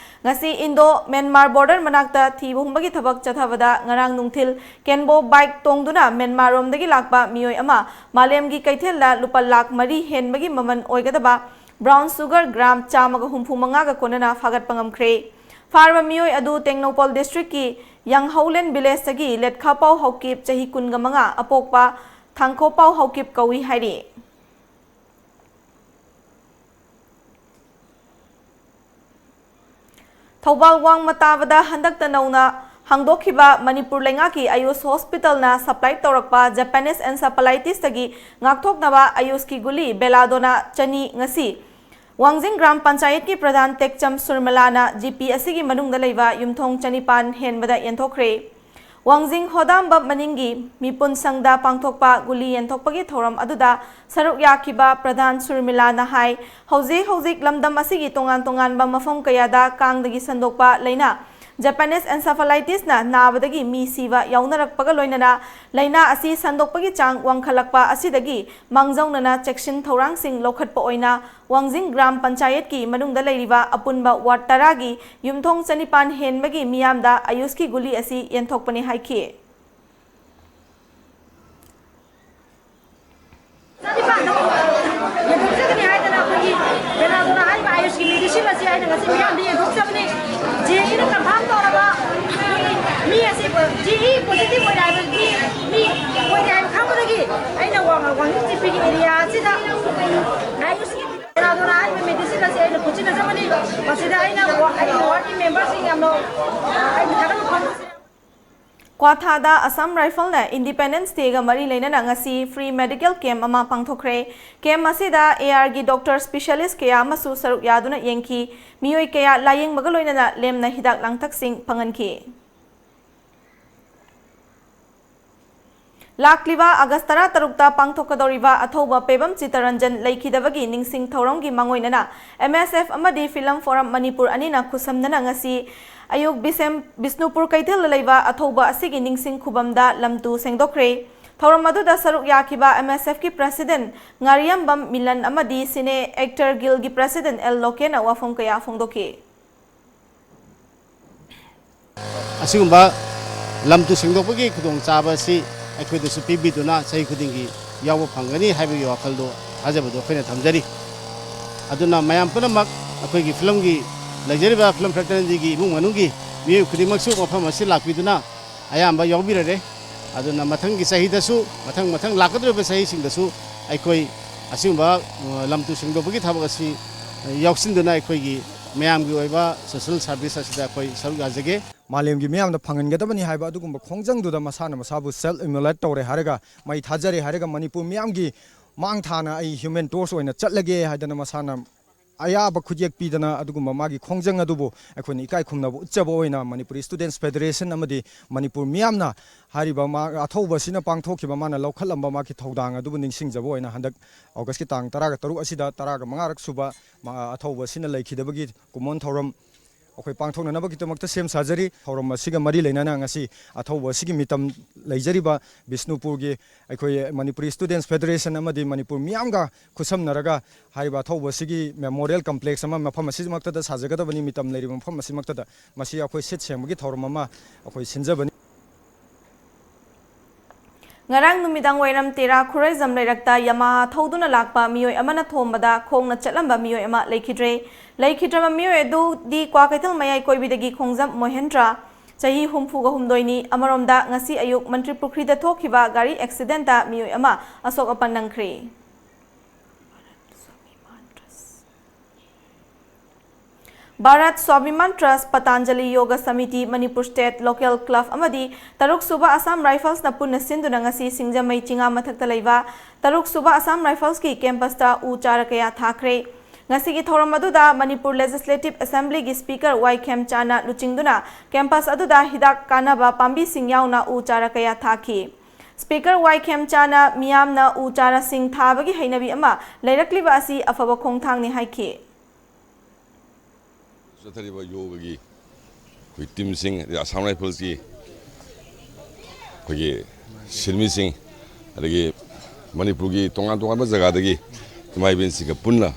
ꯉꯁꯤ ꯏꯟꯗꯣ ꯃ꯭ꯌꯥꯟꯃꯥꯔ ꯕꯣꯔꯗꯔ ꯃꯅꯥꯛꯇ ꯊꯤꯕ ꯍꯨꯝꯕꯒꯤ ꯊꯕꯛ ꯆꯠꯊꯕꯗ ꯉꯔꯥꯡ ꯅꯨꯡꯊꯤꯜ ꯀꯦꯟꯕꯣ ꯕꯥꯏꯛ ꯇꯣꯡꯗꯨꯅ ꯃ꯭ꯌꯥꯟꯃꯥꯔꯔꯣꯝꯗꯒꯤ ꯂꯥꯛꯄ ꯃꯤꯑꯣꯏ ꯑꯃ ꯃꯥꯂꯦꯝꯒꯤ ꯀꯩꯊꯦꯜꯗ ꯂꯨꯄꯥ ꯂꯥꯈ ꯃꯔꯤ ꯍꯦꯟꯕꯒꯤ ꯃꯃꯜ ꯑꯣꯏꯒꯗꯕ ꯕ꯭ꯔꯥꯎꯟ ꯁꯨꯒꯔ ꯒ꯭ꯔꯥꯝ ꯆꯥꯝꯃꯒ ꯍꯨꯝꯐꯨ ꯃꯉꯥꯒ ꯀꯣꯟꯅꯅ ꯐꯥꯒꯠꯄ ꯉꯝꯈ꯭ꯔꯦ꯫ ꯐꯥꯔꯕ ꯃꯤꯑꯣꯏ ꯑꯗꯨ ꯇꯦꯡꯅꯧꯄꯜ ꯗꯤꯁꯇ꯭ꯔꯤꯛꯀꯤ ꯌꯥꯡꯍꯧꯂꯦꯟ ꯚꯤꯂꯦꯖꯇꯒꯤ ꯂꯦꯠꯈꯥꯄꯥꯎ ꯍꯥꯎꯀꯤꯞ, ꯆꯍꯤ ꯀꯨꯟꯒ ꯃꯉꯥ, ꯑꯄꯣꯛꯄ ꯊꯥꯡꯈꯣꯄꯥꯎ ꯍꯥꯎꯀꯤꯞ ꯀꯧꯏ ꯍꯥꯏꯔꯤ꯫ ꯊꯧꯕꯥꯜ ꯋꯥꯡꯃ ꯇꯥꯕꯗ ꯍꯟꯗꯛꯇ ꯅꯧꯅ ꯍꯥꯡꯗꯣꯛꯈꯤꯕ ꯃꯅꯤꯄꯨꯔ ꯂꯩꯉꯥꯛꯀꯤ ꯑꯌꯨꯁ ꯍꯣꯁꯄꯤꯇꯥꯜꯅ ꯁꯄ꯭ꯂꯥꯏ ꯇꯧꯔꯛꯄ ꯖꯄꯥꯅꯤꯁ ꯑꯦꯟꯁꯥꯐꯥꯂꯥꯏꯇꯤꯁꯇꯒꯤ ꯉꯥꯛꯊꯣꯛꯅꯕ ꯑꯌꯨꯁꯀꯤ ꯒꯨꯂꯤ ꯕꯦꯂꯥꯗꯣꯅꯥ ꯆꯅꯤ ꯉꯁꯤ ꯋꯥꯡꯖꯤꯡ ꯒ꯭ꯔꯥꯝ ꯄꯟꯆꯥꯌꯠꯀꯤ ꯄ꯭ꯔꯙꯥꯟ ꯇꯦꯛꯆꯝ ꯁꯨꯔꯃꯂꯥꯅ ꯖꯤ ꯄꯤ ꯑꯁꯤꯒꯤ ꯃꯅꯨꯡꯗ ꯂꯩꯕ ꯌꯨꯝꯊꯣꯡ ꯆꯅꯤꯄꯥꯟ ꯍꯦꯟꯕꯗ ꯌꯦꯟꯊꯣꯛꯈ꯭ꯔꯦ꯫ ꯋꯥꯡꯖꯤꯡ ꯍꯣꯗꯥꯝꯕ ꯃꯅꯤꯡꯒꯤ ꯃꯤꯄꯨꯟ ꯁꯪꯗ ꯄꯥꯡꯊꯣꯛꯄ ꯒꯨꯂꯤ ꯌꯦꯟꯊꯣꯛꯄꯒꯤ ꯊꯧꯔꯝ ꯑꯗꯨꯗ ꯁꯔꯨꯛ ꯌꯥꯈꯤꯕ ꯄ꯭ꯔꯙꯥꯟ ꯁꯨꯔꯃꯤꯂꯥꯅ ꯍꯥꯏ, ꯍꯧꯖꯤꯛ ꯍꯧꯖꯤꯛ ꯂꯝꯗꯝ ꯑꯁꯤꯒꯤ ꯇꯣꯉꯥꯟ ꯇꯣꯉꯥꯟꯕ ꯃꯐꯝ ꯀꯌꯥꯗ ꯀꯥꯡꯗꯒꯤ ꯁꯟꯗꯣꯛꯄ ꯂꯥꯏꯅꯥ Japanese encephalitisꯅ ꯅꯥꯕꯗꯒꯤ ꯃꯤ ꯁꯤꯕ ꯌꯥꯎꯅꯔꯛꯄꯒ ꯂꯣꯏꯅꯅ ꯂꯥꯏꯅꯥ ꯑꯁꯤ ꯁꯟꯗꯣꯛꯄꯒꯤ ꯆꯥꯡ ꯋꯥꯡꯈꯠꯂꯛꯄ ꯑꯁꯤꯗꯒꯤ ꯃꯥꯡꯖꯧꯅꯅ ꯆꯦꯛꯁꯤꯟ ꯊꯧꯔꯥꯡꯁꯤꯡ ꯂꯧꯈꯠꯄ ꯑꯣꯏꯅ ꯋꯥꯡꯖꯤꯡ ꯒ꯭ꯔꯥꯝ ꯄꯟꯆꯥꯌꯠꯀꯤ ꯃꯅꯨꯡꯗ ꯂꯩꯔꯤꯕ ꯑꯄꯨꯟꯕ ꯋꯥꯔꯗ ꯇꯔꯥꯒꯤ ꯌꯨꯝꯊꯣꯡ ꯆꯅꯤꯄꯥꯟ ꯍꯦꯟꯕꯒꯤ ꯃꯤꯌꯥꯝꯗ ꯑꯌꯨꯁꯀꯤ ꯒꯨꯂꯤ ꯑꯁꯤ ꯌꯦꯟꯊꯣꯛꯄꯅꯤ ꯍꯥꯏꯈꯤ꯫ ꯆꯅꯤꯄꯥꯟꯗꯣ ꯌꯦꯟꯊꯣꯛꯆꯒꯅꯤ ꯍꯥꯏꯗꯅ ꯑꯩꯈꯣꯏꯒꯤ ꯄꯦꯅꯥꯗꯣꯅ ꯍꯥꯏꯔꯤꯕ ꯑꯌꯨꯁꯀꯤ ꯃꯦꯗꯤꯁꯤꯟ ꯑꯁꯤ ꯑꯩꯅ ꯉꯁꯤ ꯃꯤꯌꯥꯝꯗ ꯌꯦꯟꯊꯣꯛꯆꯕꯅꯤ꯫ ꯖꯦ ꯏꯅ ꯀꯟꯐꯥꯔꯝ ꯇꯧꯔꯕ ꯃꯤ ꯑꯁꯤ ꯖꯦ ꯏ ꯄꯣꯖꯤꯇꯤꯚ ꯑꯣꯏꯔꯦ ꯍꯥꯏꯕ ꯃꯤ ꯑꯣꯏꯔꯦ ꯍꯥꯏꯕ ꯈꯪꯕꯗꯒꯤ ꯑꯩꯅ ꯋꯥꯡ-, ꯋꯥꯡꯖꯤꯡ ꯖꯤ ꯄꯤꯒꯤ ꯑꯦꯔꯤꯌꯥ ꯑꯁꯤꯗ ꯑꯌꯨꯁꯀꯤ ꯄꯦꯅꯥꯗꯣꯅ ꯍꯥꯏꯔꯤꯕ ꯃꯦꯗꯤꯁꯤꯟ ꯑꯁꯤ ꯑꯩꯅ ꯈꯨꯠꯁꯤꯟꯅꯖꯕꯅꯤ꯫ ꯃꯁꯤꯗ ꯑꯩꯅ ꯋꯥ-, ꯑꯩꯒꯤ ꯋꯥꯔꯗꯀꯤ ꯃꯦꯝꯕꯔꯁꯤꯡ ꯌꯥꯝꯅ ꯑꯩꯒꯤ ꯊꯥꯒꯠꯄ ꯐꯣꯡꯗꯣꯛꯆꯔꯤ꯫ ꯀ꯭ꯋꯥꯊꯥꯗ ꯑꯁꯥꯝ ꯔꯥꯏꯐꯜꯅ Independence Dayꯒ ꯃꯔꯤ ꯂꯩꯅꯅ ꯉꯁꯤ free medical camp ꯑꯃ ꯄꯥꯡꯊꯣꯛꯈ꯭ꯔꯦ꯫ Camp ꯑꯁꯤꯗ ARꯒꯤ doctor specialist ꯀꯌꯥ ꯑꯃꯁꯨ ꯁꯔꯨꯛ ꯌꯥꯗꯨꯅ ꯌꯦꯡꯈꯤ꯫ ꯃꯤꯑꯣꯏ ꯀꯌꯥ ꯂꯥꯌꯦꯡꯕꯒ ꯂꯣꯏꯅꯅ ꯂꯦꯝꯅ ꯍꯤꯗꯥꯛ ꯂꯥꯡꯊꯛꯁꯤꯡ ꯐꯪꯍꯟꯈꯤ꯫ ꯂꯥꯛꯂꯤꯕ ꯑꯥꯒꯁ ꯇꯔꯥꯇꯔꯨꯛꯇ ꯄꯥꯡꯊꯣꯛꯀꯗꯧꯔꯤꯕ ꯑꯊꯧꯕ ꯄꯦꯕꯝ ꯆꯤꯇꯔꯟꯖꯟ ꯂꯩꯈꯤꯗꯕꯒꯤ ꯅꯤꯡꯁꯤꯡ ꯊꯧꯔꯝꯒꯤ ꯃꯥꯡꯑꯣꯏꯅꯅ M S F ꯑꯃꯗꯤ Film Forum ꯃꯅꯤꯄꯨꯔ ꯑꯅꯤꯅ ꯈꯨꯠꯁꯝꯅꯅ ꯉꯁꯤ ꯑꯌꯨꯛ ꯕꯤꯁꯦꯝ-, ꯕꯤꯁꯅꯨꯄꯨꯔ ꯀꯩꯊꯦꯜꯗ ꯂꯩꯕ ꯑꯊꯧꯕ ꯑꯁꯤꯒꯤ ꯅꯤꯡꯁꯤꯡ ꯈꯨꯕꯝꯗ ꯂꯝꯇꯨ ꯁꯦꯡꯗꯣꯛꯈ꯭ꯔꯦ꯫ ꯊꯧꯔꯝ ꯑꯗꯨꯗ ꯁꯔꯨꯛ ꯌꯥꯈꯤꯕ M S Fꯀꯤ president ꯉꯥꯔꯤꯌꯝꯕꯝ ꯃꯤꯂꯟ ꯑꯃꯗꯤ Cine Actor Guildꯒꯤ president L ꯂꯣꯀꯦꯟꯅ ꯋꯥꯐꯝ ꯀꯌꯥ ꯐꯣꯡꯗꯣꯛꯈꯤ꯫ ꯑꯁꯤꯒꯨꯝꯕ ꯂꯝꯇꯨ ꯁꯦꯡꯗꯣꯛꯄꯒꯤ ꯈꯨꯗꯣꯡꯆꯥꯕ ꯑꯁꯤ ꯑꯩꯈꯣꯏꯗꯁꯨ ꯄꯤꯕꯤꯗꯨꯅ ꯆꯍꯤ ꯈꯨꯗꯤꯡꯒꯤ ꯌꯥꯎꯕ ꯐꯪꯒꯅꯤ ꯍꯥꯏꯕꯒꯤ ꯋꯥꯈꯜꯗꯣ, ꯊꯥꯖꯕꯗꯣ ꯑꯩꯈꯣꯏꯅ ꯊꯝꯖꯔꯤ꯫ ꯑꯗꯨꯅ ꯃꯌꯥꯝ ꯄꯨꯝꯅꯃꯛ ꯑꯩꯈꯣꯏꯒꯤ filmꯒꯤ ꯂꯩꯖꯔꯤꯕ film fraternityꯒꯤ ꯏꯃꯨꯡ ꯃꯅꯨꯡꯒꯤ ꯃꯤꯑꯣꯏ ꯈꯨꯗꯤꯡꯃꯛꯁꯨ ꯃꯐꯝ ꯑꯁꯤ ꯂꯥꯛꯄꯤꯗꯨꯅ ꯑꯌꯥꯝꯕ ꯌꯥꯎꯕꯤꯔꯔꯦ꯫ ꯑꯗꯨꯅ ꯃꯊꯪꯒꯤ ꯆꯍꯤꯗꯁꯨ, ꯃꯊꯪ ꯃꯊꯪ ꯂꯥꯛꯀꯗꯧꯔꯤꯕ ꯆꯍꯤꯁꯤꯡꯗꯁꯨ ꯑꯩꯈꯣꯏ ꯑꯁꯤꯒꯨꯝꯕ, ꯑ, ꯂꯝꯇꯨ ꯁꯦꯡꯗꯣꯛꯄꯒꯤ ꯊꯕꯛ ꯑꯁꯤ, ꯑ, ꯌꯥꯎꯁꯤꯟꯗꯨꯅ ꯑꯩꯈꯣꯏꯒꯤ ꯃꯌꯥꯝꯒꯤ ꯑꯣꯏꯕ social service ꯑꯁꯤꯗ ꯑꯩꯈꯣꯏ ꯁꯔꯨꯛ ꯌꯥꯖꯒꯦ꯫ ꯃꯥꯂꯦꯝꯒꯤ ꯃꯤꯌꯥꯝꯗ ꯐꯪꯍꯟꯒꯗꯕꯅꯤ ꯍꯥꯏꯕ ꯑꯗꯨꯒꯨꯝꯕ ꯈꯣꯡꯖꯪꯗꯨꯗ ꯃꯁꯥꯅ ꯃꯁꯥꯕꯨ self immolate ꯇꯧꯔꯦ ꯍꯥꯏꯔꯒ, ꯃꯩ ꯊꯥꯖꯔꯦ ꯍꯥꯏꯔꯒ, ꯃꯅꯤꯄꯨꯔ ꯃꯤꯌꯥꯝꯒꯤ ꯃꯥꯡ ꯊꯥꯅ ꯑꯩ human torch ꯑꯣꯏꯅ ꯆꯠꯂꯒꯦ ꯍꯥꯏꯗꯅ ꯃꯁꯥꯅ ꯑꯌꯥꯕ ꯈꯨꯠꯌꯦꯛ ꯄꯤꯗꯅ ꯑꯗꯨꯒꯨꯝꯕ ꯃꯥꯒꯤ ꯈꯣꯡꯖꯪ ꯑꯗꯨꯕꯨ ꯑꯩꯈꯣꯏꯅ ꯏꯀꯥꯏ ꯈꯨꯝꯅꯕ ꯎꯠꯆꯕ ꯑꯣꯏꯅ ꯃꯅꯤꯄꯨꯔꯤ ꯁ꯭ꯇꯨꯗꯦꯟꯠꯁ ꯐꯦꯗꯔꯦꯁꯟ ꯑꯃꯗꯤ ꯃꯅꯤꯄꯨꯔ ꯃꯤꯌꯥꯝꯅ ꯍꯥꯏꯔꯤꯕ ꯃꯥ-, ꯑꯊꯧꯕ ꯑꯁꯤꯅ ꯄꯥꯡꯊꯣꯛꯈꯤꯕ, ꯃꯥꯅ ꯂꯧꯈꯠꯂꯝꯕ ꯃꯥꯒꯤ ꯊꯧꯗꯥꯡ ꯑꯗꯨꯕꯨ ꯅꯤꯡꯁꯤꯡꯖꯕ ꯑꯣꯏꯅ ꯍꯟꯗꯛ ꯑꯣꯒꯁꯀꯤ ꯇꯥꯡ ꯇꯔꯥꯒ ꯇꯔꯨꯛ ꯑꯁꯤꯗ ꯇꯔꯥꯒ ꯃꯉꯥꯔꯛ ꯁꯨꯕ ꯃꯥ-, ꯑꯊꯧꯕ ꯑꯁꯤꯅ ꯂꯩꯈꯤꯗꯕꯒꯤ ꯀꯨꯝꯑꯣꯟ ꯊꯧꯔꯝ ꯑꯩꯈꯣꯏ ꯄꯥꯡꯊꯣꯛꯅꯅꯕꯒꯤꯗꯃꯛꯇ ꯁꯦꯝ ꯁꯥꯖꯔꯤ꯫ ꯊꯧꯔꯝ ꯑꯁꯤꯒ ꯃꯔꯤ ꯂꯩꯅꯅ ꯉꯁꯤ ꯑꯊꯧꯕ ꯑꯁꯤꯒꯤ ꯃꯤꯇꯝ ꯂꯩꯖꯔꯤꯕ ꯕꯤꯁꯅꯨꯄꯨꯔꯒꯤ ꯑꯩꯈꯣꯏ ꯃꯅꯤꯄꯨꯔꯤ ꯁ꯭ꯇꯨꯗꯦꯟꯠꯁ ꯐꯦꯗꯔꯦꯁꯟ ꯑꯃꯗꯤ ꯃꯅꯤꯄꯨꯔ ꯃꯤꯌꯥꯝꯒ ꯈꯨꯠꯁꯝꯅꯔꯒ ꯍꯥꯏꯔꯤꯕ ꯑꯊꯧꯕ ꯑꯁꯤꯒꯤ ꯃꯦꯃꯣꯔꯤꯌꯦꯜ ꯀꯝꯄ꯭ꯂꯦꯛꯁ ꯑꯃ ꯃꯐꯝ ꯑꯁꯤꯃꯛꯇꯗ ꯁꯥꯖꯒꯗꯕꯅꯤ, ꯃꯤꯇꯝ ꯂꯩꯔꯤꯕ ꯃꯐꯝ ꯑꯁꯤꯃꯛꯇꯗ꯫ ꯃꯁꯤ ꯑꯩꯈꯣꯏ ꯁꯤꯠ ꯁꯦꯡꯕꯒꯤ ꯊꯧꯔꯝ ꯑꯃ ꯑꯩꯈꯣꯏ ꯁꯤꯟꯖꯕꯅꯤ꯫ ꯉꯔꯥꯡ ꯅꯨꯃꯤꯗꯥꯡ ꯋꯥꯏꯔꯝ ꯇꯦꯔꯥ ꯈꯨꯔꯩꯖꯝ ꯂꯩꯔꯛꯇ ꯌꯥꯃꯥꯍꯥ ꯊꯧꯗꯨꯅ ꯂꯥꯛꯄ ꯃꯤꯑꯣꯏ ꯑꯃꯅ ꯊꯣꯝꯕꯗ ꯈꯣꯡꯅ ꯆꯠꯂꯝꯕ ꯃꯤꯑꯣꯏ ꯑꯃ ꯂꯩꯈꯤꯗ꯭ꯔꯦ꯫ ꯂꯩꯈꯤꯗ꯭ꯔꯕ ꯃꯤꯑꯣꯏ ꯑꯗꯨꯗꯤ ꯀ꯭ꯋꯥꯀꯩꯊꯦꯜ ꯃꯌꯥꯏ ꯀꯣꯏꯕꯤꯗꯒꯤ ꯈꯣꯡꯖꯝ ꯃꯣꯍꯦꯟꯗ꯭ꯔ, ꯆꯍꯤ ꯍꯨꯝꯐꯨꯒ ꯍꯨꯝꯗꯣꯏꯅꯤ꯫ ꯑꯃꯔꯣꯝꯗ, ꯉꯁꯤ ꯑꯌꯨꯛ ꯃꯟꯇ꯭ꯔꯤ ꯄꯨꯈ꯭ꯔꯤꯗ ꯊꯣꯛꯈꯤꯕ ꯒꯥꯔꯤ ꯑꯦꯛꯁꯤꯗꯦꯟꯇ ꯃꯤꯑꯣꯏ ꯑꯃ ꯑꯁꯣꯛ ꯑꯄꯟ ꯅꯪꯈ꯭ꯔꯦ꯫ Bharat Swabhiman trust, Patanjali Yoga Samiti, Manipur state local club ꯑꯃꯗꯤ ꯇꯔꯨꯛ ꯁꯨꯕ ꯑꯁꯥꯝ ꯔꯥꯏꯐꯜꯁꯅ ꯄꯨꯟꯅ ꯁꯤꯟꯗꯨꯅ ꯉꯁꯤ ꯁꯤꯡꯖꯃꯩ ꯆꯤꯉꯥ ꯃꯊꯛꯇ ꯂꯩꯕ ꯇꯔꯨꯛ ꯁꯨꯕ ꯑꯁꯥꯝ ꯔꯥꯏꯐꯜꯁꯀꯤ ꯀꯦꯝꯄꯁꯇ ꯎ ꯆꯥꯔ ꯀꯌꯥ ꯊꯥꯈ꯭ꯔꯦ꯫ ꯉꯁꯤꯒꯤ ꯊꯧꯔꯝ ꯑꯗꯨꯗ ꯃꯅꯤꯄꯨꯔ ꯂꯦꯖꯤꯁꯂꯦꯇꯤꯚ ꯑꯦꯁꯦꯝꯕ꯭ꯂꯤꯒꯤ ꯁ꯭ꯄꯤꯀꯔ ꯋꯥꯏ ꯈꯦꯝꯆꯥꯅ ꯂꯨꯆꯤꯡꯗꯨꯅ ꯀꯦꯝꯄꯁ ꯑꯗꯨꯗ ꯍꯤꯗꯥꯛ ꯀꯥꯟꯅꯕ ꯄꯥꯝꯕꯤꯁꯤꯡ ꯌꯥꯎꯅ ꯎ ꯆꯥꯔ ꯀꯌꯥ ꯊꯥꯈꯤ꯫ ꯁ꯭ꯄꯤꯀꯔ ꯋꯥꯏ ꯈꯦꯝꯆꯥꯅ ꯃꯤꯌꯥꯝꯅ ꯎ ꯆꯥꯔꯥꯁꯤꯡ ꯊꯥꯕꯒꯤ ꯍꯩꯅꯕꯤ ꯑꯃ ꯂꯩꯔꯛꯂꯤꯕ ꯑꯁꯤ ꯑꯐꯕ ꯈꯣꯡꯊꯥꯡꯅꯤ ꯍꯥꯏꯈꯤ꯫ ꯆꯠꯊꯔꯤꯕ ꯌꯣꯒꯒꯤ ꯑꯩꯈꯣꯏ ꯇꯤꯝꯁꯤꯡ, ꯑꯗꯩ ꯑꯁꯥꯝ ꯔꯥꯏꯐꯜꯁꯀꯤ ꯑꯩꯈꯣꯏꯒꯤ ꯁꯤꯟꯃꯤꯁꯤꯡ, ꯑꯗꯒꯤ ꯃꯅꯤꯄꯨꯔꯒꯤ ꯇꯣꯉꯥꯟ ꯇꯣꯉꯥꯟꯕ ꯖꯒꯥꯗꯒꯤ ꯏꯃꯥ ꯏꯕꯦꯟꯁꯤꯡꯒ ꯄꯨꯟꯅ,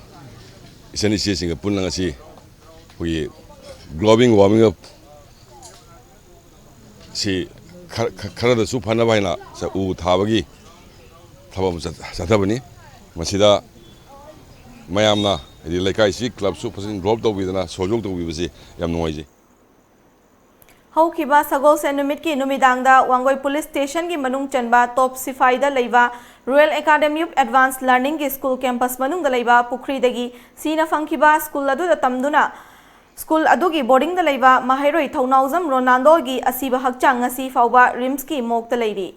ꯏꯆꯟ ꯏꯆꯦꯁꯤꯡꯒ ꯄꯨꯟꯅ ꯉꯁꯤ ꯑꯩꯈꯣꯏꯒꯤ global warming up ꯁꯤ ꯈꯔ-, ꯈ-, ꯈꯔꯗꯁꯨ ꯐꯅꯕ ꯍꯥꯏꯅ ꯁ-, ꯎ ꯊꯥꯕꯒꯤ ꯊꯕꯛ ꯑꯃ ꯆꯠ-, ꯆꯠꯊꯕꯅꯤ꯫ ꯃꯁꯤꯗ ꯃꯌꯥꯝꯅ, ꯍꯥꯏꯗꯤ ꯂꯩꯀꯥꯏꯁꯤ ꯀ꯭ꯂꯕꯁꯨ ꯐꯖꯅ ꯏꯟꯚꯣꯜꯕ ꯇꯧꯕꯤꯗꯅ, ꯁꯍꯌꯣꯒ ꯇꯧꯕꯤꯕꯁꯤ ꯌꯥꯝ ꯅꯨꯡꯉꯥꯏꯖꯩ꯫ ꯍꯧꯈꯤꯕ ꯁꯒꯣꯜꯁꯦꯟ ꯅꯨꯃꯤꯠꯀꯤ ꯅꯨꯃꯤꯗꯥꯡꯗ ꯋꯥꯡꯒꯣꯏ ꯄꯨꯂꯤꯁ ꯁ꯭ꯇꯦꯁꯟꯒꯤ ꯃꯅꯨꯡ ꯆꯟꯕ ꯇꯣꯞ ꯁꯤꯐꯥꯏꯗ ꯂꯩꯕ ꯔꯣꯌꯦꯜ ꯑꯦꯀꯥꯗꯦꯃꯤ ꯑꯣꯐ ꯑꯦꯗꯚꯥꯟꯁ ꯂꯔꯅꯤꯡꯒꯤ ꯁ꯭ꯀꯨꯜ ꯀꯦꯝꯄꯁ ꯃꯅꯨꯡꯗ ꯂꯩꯕ ꯄꯨꯈ꯭ꯔꯤꯗꯒꯤ ꯁꯤꯅ ꯐꯪꯈꯤꯕ ꯁ꯭ꯀꯨꯜ ꯑꯗꯨꯗ ꯇꯝꯗꯨꯅ ꯁ꯭ꯀꯨꯜ ꯑꯗꯨꯒꯤ ꯕꯣꯔꯗꯤꯡꯗ ꯂꯩꯕ ꯃꯍꯩꯔꯣꯏ ꯊꯧꯅꯥꯎꯖꯝ ꯔꯣꯅꯥꯜꯗꯣꯒꯤ ꯑꯁꯤꯕ ꯍꯛꯆꯥꯡ ꯉꯁꯤ ꯐꯥꯎꯕ ꯔꯤꯝꯁꯀꯤ ꯃꯣꯔꯒꯇ ꯂꯩꯔꯤ꯫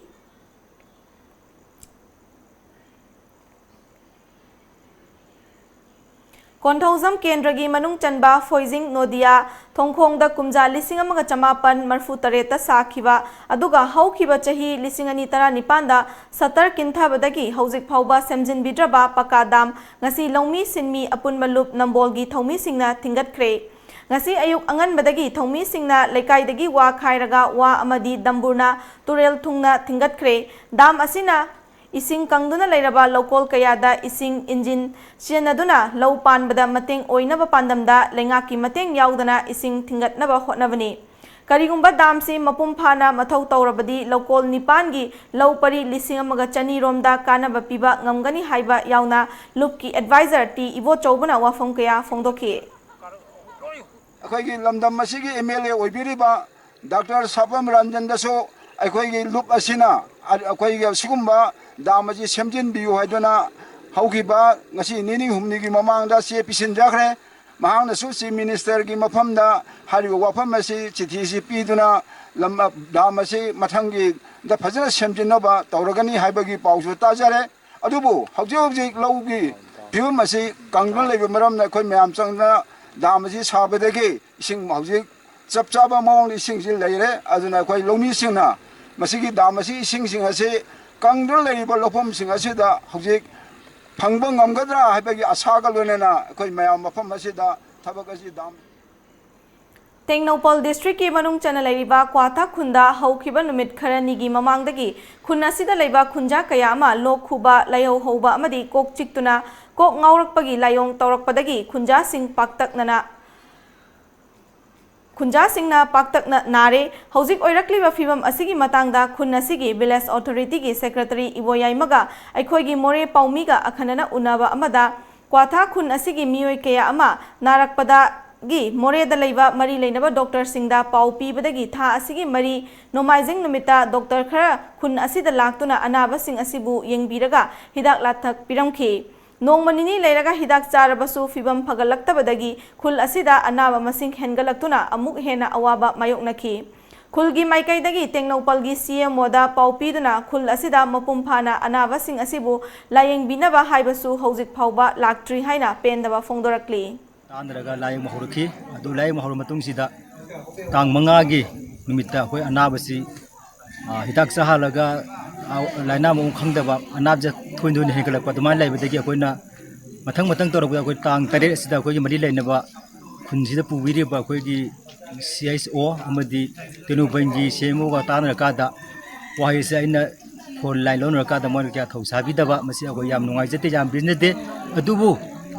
ꯀꯣꯟꯊꯧꯖꯝ ꯀꯦꯟꯗ꯭ꯔꯒꯤ ꯃꯅꯨꯡ ꯆꯟꯕ ꯐꯣꯏꯖꯤꯡ ꯅꯣꯗꯤꯌꯥ ꯊꯣꯡꯈꯣꯡꯗ ꯀꯨꯝꯖꯥ ꯂꯤꯁꯤꯡ ꯑꯃꯒ ꯆꯃꯥꯄꯟ ꯃꯔꯐꯨ ꯇꯔꯦꯠꯇ ꯁꯥꯈꯤꯕ, ꯑꯗꯨꯒ ꯍꯧꯈꯤꯕ ꯆꯍꯤ ꯂꯤꯁꯤꯡ ꯑꯅꯤ ꯇꯔꯥꯅꯤꯄꯥꯟꯗ ꯁꯇꯔ ꯀꯤꯟꯊꯕꯗꯒꯤ ꯍꯧꯖꯤꯛ ꯐꯥꯎꯕ ꯁꯦꯝꯖꯤꯟꯕꯤꯗ꯭ꯔꯕ ꯄꯀꯥ ꯗꯥꯝ ꯉꯁꯤ ꯂꯧꯃꯤ ꯁꯤꯟꯃꯤ ꯑꯄꯨꯟꯕ ꯂꯨꯞ ꯅꯝꯕꯣꯜꯒꯤ ꯊꯧꯃꯤꯁꯤꯡꯅ ꯊꯤꯡꯒꯠꯈ꯭ꯔꯦ꯫ ꯉꯁꯤ ꯑꯌꯨꯛ ꯑꯉꯟꯕꯗꯒꯤ ꯊꯧꯃꯤꯁꯤꯡꯅ ꯂꯩꯀꯥꯏꯗꯒꯤ ꯋꯥ ꯈꯥꯏꯔꯒ ꯋꯥ ꯑꯃꯗꯤ ꯗꯝꯕꯨꯔꯅ ꯇꯨꯔꯦꯜ ꯊꯨꯡꯅ ꯊꯤꯡꯒꯠꯈ꯭ꯔꯦ꯫ ꯗꯥꯝ ꯑꯁꯤꯅ ꯏꯁꯤꯡ ꯀꯪꯗꯨꯅ ꯂꯩꯔꯕ ꯂꯧꯀꯣꯜ ꯀꯌꯥꯗ ꯏꯁꯤꯡ ꯏꯟꯖꯤꯟ ꯁꯤꯖꯤꯟꯅꯗꯨꯅ ꯂꯧ ꯄꯥꯟꯕꯗ ꯃꯇꯦꯡ ꯑꯣꯏꯅꯕ ꯄꯥꯟꯗꯝꯗ ꯂꯩꯉꯥꯛꯀꯤ ꯃꯇꯦꯡ ꯌꯥꯎꯗꯅ ꯏꯁꯤꯡ ꯊꯤꯡꯒꯠꯅꯕ ꯍꯣꯠꯅꯕꯅꯤ꯫ ꯀꯔꯤꯒꯨꯝꯕ ꯗꯥꯝꯁꯤ ꯃꯄꯨꯡ ꯐꯥꯅ ꯃꯊꯧ ꯇꯧꯔꯕꯗꯤ ꯂꯧꯀꯣꯜ ꯅꯤꯄꯥꯟꯒꯤ ꯂꯧ ꯄꯔꯤ ꯂꯤꯁꯤꯡ ꯑꯃꯒ ꯆꯅꯤ ꯔꯣꯝꯗ ꯀꯥꯟꯅꯕ ꯄꯤꯕ ꯉꯝꯒꯅꯤ ꯍꯥꯏꯕ ꯌꯥꯎꯅ ꯂꯨꯞꯀꯤ ꯑꯦꯗꯚꯥꯏꯖꯔ ꯇꯤ ꯏꯕꯣꯆꯧꯕꯅ ꯋꯥꯐꯝ ꯀꯌꯥ ꯐꯣꯡꯗꯣꯛꯈꯤ꯫ ꯑꯩꯈꯣꯏꯒꯤ ꯂꯝꯗꯝ ꯑꯁꯤꯒꯤ ꯑꯦꯝ ꯑꯦꯜ ꯑꯦ ꯑꯣꯏꯕꯤꯔꯤꯕ ꯗꯥꯛꯇꯔ ꯁꯥꯄꯝ ꯔꯟꯖꯟꯗꯁꯨ ꯑꯩꯈꯣꯏꯒꯤ ꯂꯨꯞ ꯑꯁꯤꯅ ꯑꯩꯈꯣꯏꯒꯤ ꯑꯁꯤꯒꯨꯝꯕ ꯗꯥꯝ ꯑꯁꯤ ꯁꯦꯝꯖꯤꯟꯕꯤꯌꯨ ꯍꯥꯏꯗꯨꯅ ꯍꯧꯈꯤꯕ ꯉꯁꯤ ꯅꯤꯅꯤ ꯍꯨꯝꯅꯤꯒꯤ ꯃꯃꯥꯡꯗ ꯆꯦ ꯄꯤꯁꯤꯟꯖꯈ꯭ꯔꯦ꯫ ꯃꯍꯥꯛꯅꯁꯨ ꯆꯤꯐ ꯃꯤꯅꯤꯁꯇꯔꯒꯤ ꯃꯐꯝꯗ ꯍꯥꯏꯔꯤꯕ ꯋꯥꯐꯝ ꯑꯁꯤ ꯆꯤꯊꯤꯁꯤ ꯄꯤꯗꯨꯅ ꯂꯝ ꯗꯥꯝ ꯑꯁꯤ ꯃꯊꯪꯒꯤꯗ ꯐꯖꯅ ꯁꯦꯝꯖꯤꯟꯅꯕ ꯇꯧꯔꯒꯅꯤ ꯍꯥꯏꯕꯒꯤ ꯄꯥꯎꯁꯨ ꯇꯥꯖꯔꯦ꯫ ꯑꯗꯨꯕꯨ ꯍꯧꯖꯤꯛ ꯍꯧꯖꯤꯛ ꯂꯧꯒꯤ ꯐꯤꯕꯝ ꯑꯁꯤ ꯀꯪꯗꯨꯅ ꯂꯩꯕ ꯃꯔꯝꯅ ꯑꯩꯈꯣꯏ ꯃꯌꯥꯝ ꯆꯪꯗꯅ ꯗꯥꯝ ꯑꯁꯤ ꯁꯥꯕꯗꯒꯤ ꯏꯁꯤꯡ ꯍꯧꯖꯤꯛ ꯆꯞ ꯆꯥꯕ ꯃꯑꯣꯡꯗ ꯏꯁꯤꯡꯁꯤ ꯂꯩꯔꯦ꯫ ꯑꯗꯨꯅ ꯑꯩꯈꯣꯏ ꯂꯧꯃꯤꯁꯤꯡꯅ ꯃꯁꯤꯒꯤ ꯗꯥꯝ ꯑꯁꯤ ꯏꯁꯤꯡꯁꯤꯡ ꯑꯁꯤ ꯀꯪꯗꯨꯅ ꯂꯩꯔꯤꯕ ꯂꯧꯐꯝꯁꯤꯡ ꯑꯁꯤꯗ ꯍꯧꯖꯤꯛ ꯐꯪꯕ ꯉꯝꯒꯗ꯭ꯔꯥ ꯍꯥꯏꯕꯒꯤ ꯑꯁꯥꯒ ꯂꯣꯏꯅꯅ ꯑꯩꯈꯣꯏ ꯃꯌꯥꯝ ꯃꯐꯝ ꯑꯁꯤꯗ ꯊꯕꯛ ꯑꯁꯤ ꯗꯥꯝ ꯇꯦꯡꯅꯧꯄꯜ ꯗꯤꯁꯇ꯭ꯔꯤꯛꯀꯤ ꯃꯅꯨꯡ ꯆꯟꯅ ꯂꯩꯔꯤꯕ ꯀ꯭ꯋꯥꯊꯥ ꯈꯨꯟꯗ ꯍꯧꯈꯤꯕ ꯅꯨꯃꯤꯠ ꯈꯔꯅꯤꯒꯤ ꯃꯃꯥꯡꯗꯒꯤ ꯈꯨꯟ ꯑꯁꯤꯗ ꯂꯩꯕ ꯈꯨꯟꯖꯥ ꯀꯌꯥ ꯑꯃ ꯂꯣꯛ ꯈꯨꯕ, ꯂꯥꯏꯍꯧ ꯍꯧꯕ ꯑꯃꯗꯤ ꯀꯣꯛ ꯆꯤꯛꯇꯨꯅ ꯀꯣꯛ ꯉꯥꯎꯔꯛꯄꯒꯤ ꯂꯥꯏꯑꯣꯡ ꯇꯧꯔꯛꯄꯗꯒꯤ ꯈꯨꯟꯖꯥꯁꯤꯡ ꯄꯥꯛꯇꯛꯅꯅ ꯈꯨꯟꯖꯥꯁꯤꯡꯅ ꯄꯥꯛꯇꯛꯅ ꯅꯥꯔꯦ꯫ ꯍꯧꯖꯤꯛ ꯑꯣꯏꯔꯛꯂꯤꯕ ꯐꯤꯕꯝ ꯑꯁꯤꯒꯤ ꯃꯇꯥꯡꯗ ꯈꯨꯟ ꯑꯁꯤꯒꯤ ꯚꯤꯂꯦꯖ ꯑꯣꯊꯣꯔꯤꯇꯤꯒꯤ ꯁꯦꯀ꯭ꯔꯦꯇꯔꯤ ꯏꯕꯣꯌꯥꯏꯃꯒ ꯑꯩꯈꯣꯏꯒꯤ ꯃꯣꯔꯦ ꯄꯥꯎꯃꯤꯒ ꯑꯈꯟꯅꯅ ꯎꯅꯕ ꯑꯃꯗ ꯀ꯭ꯋꯥꯊꯥ ꯈꯨꯟ ꯑꯁꯤꯒꯤ ꯃꯤꯑꯣꯏ ꯀꯌꯥ ꯑꯃ ꯅꯥꯔꯛꯄꯗꯒꯤ ꯃꯣꯔꯦꯗ ꯂꯩꯕ ꯃꯔꯤ ꯂꯩꯅꯕ ꯗꯣꯛꯇꯔꯁꯤꯡꯗ ꯄꯥꯎ ꯄꯤꯕꯗꯒꯤ ꯊꯥ ꯑꯁꯤꯒꯤ ꯃꯔꯤ ꯅꯣꯡꯃꯥꯏꯖꯤꯡ ꯅꯨꯃꯤꯠꯇ ꯗꯣꯛꯇꯔ ꯈꯔ ꯈꯨꯟ ꯑꯁꯤꯗ ꯂꯥꯛꯇꯨꯅ ꯑꯅꯥꯕꯁꯤꯡ ꯑꯁꯤꯕꯨ ꯌꯦꯡꯕꯤꯔꯒ ꯍꯤꯗꯥꯛ ꯂꯥꯡꯊꯛ ꯄꯤꯔꯝꯈꯤ꯫ ꯅꯣꯡꯃ ꯅꯤꯅꯤ ꯂꯩꯔꯒ ꯍꯤꯗꯥꯛ ꯆꯥꯔꯕꯁꯨ ꯐꯤꯕꯝ ꯐꯒꯠꯂꯛꯇꯕꯗꯒꯤ ꯈꯨꯜ ꯑꯁꯤꯗ ꯑꯅꯥꯕ ꯃꯁꯤꯡ ꯍꯦꯟꯒꯠꯂꯛꯇꯨꯅ ꯑꯃꯨꯛ ꯍꯦꯟꯅ ꯑꯋꯥꯕ ꯃꯥꯌꯣꯛꯅꯈꯤ꯫ ꯈꯨꯜꯒꯤ ꯃꯥꯏꯀꯩꯗꯒꯤ ꯇꯦꯡꯅꯧꯄꯜꯒꯤ ꯁꯤ ꯑꯦꯝ ꯑꯣꯗ ꯄꯥꯎ ꯄꯤꯗꯨꯅ ꯈꯨꯜ ꯑꯁꯤꯗ ꯃꯄꯨꯡ ꯐꯥꯅ ꯑꯅꯥꯕꯁꯤꯡ ꯑꯁꯤꯕꯨ ꯂꯥꯌꯦꯡꯕꯤꯅꯕ ꯍꯥꯏꯕꯁꯨ ꯍꯧꯖꯤꯛ ꯐꯥꯎꯕ ꯂꯥꯛꯇ꯭ꯔꯤ ꯍꯥꯏꯅ ꯄꯦꯟꯗꯕ ꯐꯣꯡꯗꯣꯔꯛꯂꯤ꯫ ꯇꯥꯟꯅꯔꯒ ꯂꯥꯌꯦꯡꯕ ꯍꯧꯔꯛꯈꯤ꯫ ꯑꯗꯨ ꯂꯥꯌꯦꯡꯕ ꯍꯧꯔꯕ ꯃꯇꯨꯡꯁꯤꯗ ꯇꯥꯡ ꯃꯉꯥꯒꯤ ꯅꯨꯃꯤꯠꯇ ꯑꯩꯈꯣꯏ ꯑꯅꯥꯕꯁꯤ, ꯑ, ꯍꯤꯗꯥꯛ ꯆꯥꯍꯜꯂꯒ, ꯑ, ꯂꯥꯏꯅꯥ ꯃꯑꯣꯡ ꯈꯪꯗꯕ, ꯑꯅꯥꯕꯁꯦ ꯊꯣꯏꯅ ꯊꯣꯏꯅ ꯍꯦꯟꯒꯠꯂꯛꯄ ꯑꯗꯨꯃꯥꯏꯅ ꯂꯩꯕꯗꯒꯤ ꯑꯩꯈꯣꯏꯅ ꯃꯊꯪ ꯃꯊꯪ ꯇꯧꯔꯛꯄꯗ ꯑꯩꯈꯣꯏ ꯇꯥꯡ ꯇꯔꯦꯠ ꯑꯁꯤꯗ ꯑꯩꯈꯣꯏꯒꯤ ꯃꯔꯤ ꯂꯩꯅꯕ ꯈꯨꯟꯁꯤꯗ ꯄꯨꯕꯤꯔꯤꯕ ꯑꯩꯈꯣꯏꯒꯤ ꯁꯤ ꯑꯩꯆ ꯑꯣ ꯑꯃꯗꯤ ꯇꯦꯡꯅꯧꯄꯜꯒꯤ ꯁꯤ ꯑꯦꯝ ꯑꯣꯒ ꯇꯥꯟꯅꯔꯀꯥꯟꯗ ꯋꯥꯍꯩꯁꯦ ꯑꯩꯅ ꯐꯣꯟ ꯂꯥꯏꯟ ꯂꯧꯅꯔꯀꯥꯟꯗ ꯃꯣꯏꯅ ꯀꯌꯥ ꯊꯧ ꯁꯥꯕꯤꯗꯕ, ꯃꯁꯤ ꯑꯩꯈꯣꯏ ꯌꯥꯝ ꯅꯨꯡꯉꯥꯏꯖꯗꯦ, ꯌꯥꯝ ꯄꯦꯟꯖꯗꯦ꯫ ꯑꯗꯨꯕꯨ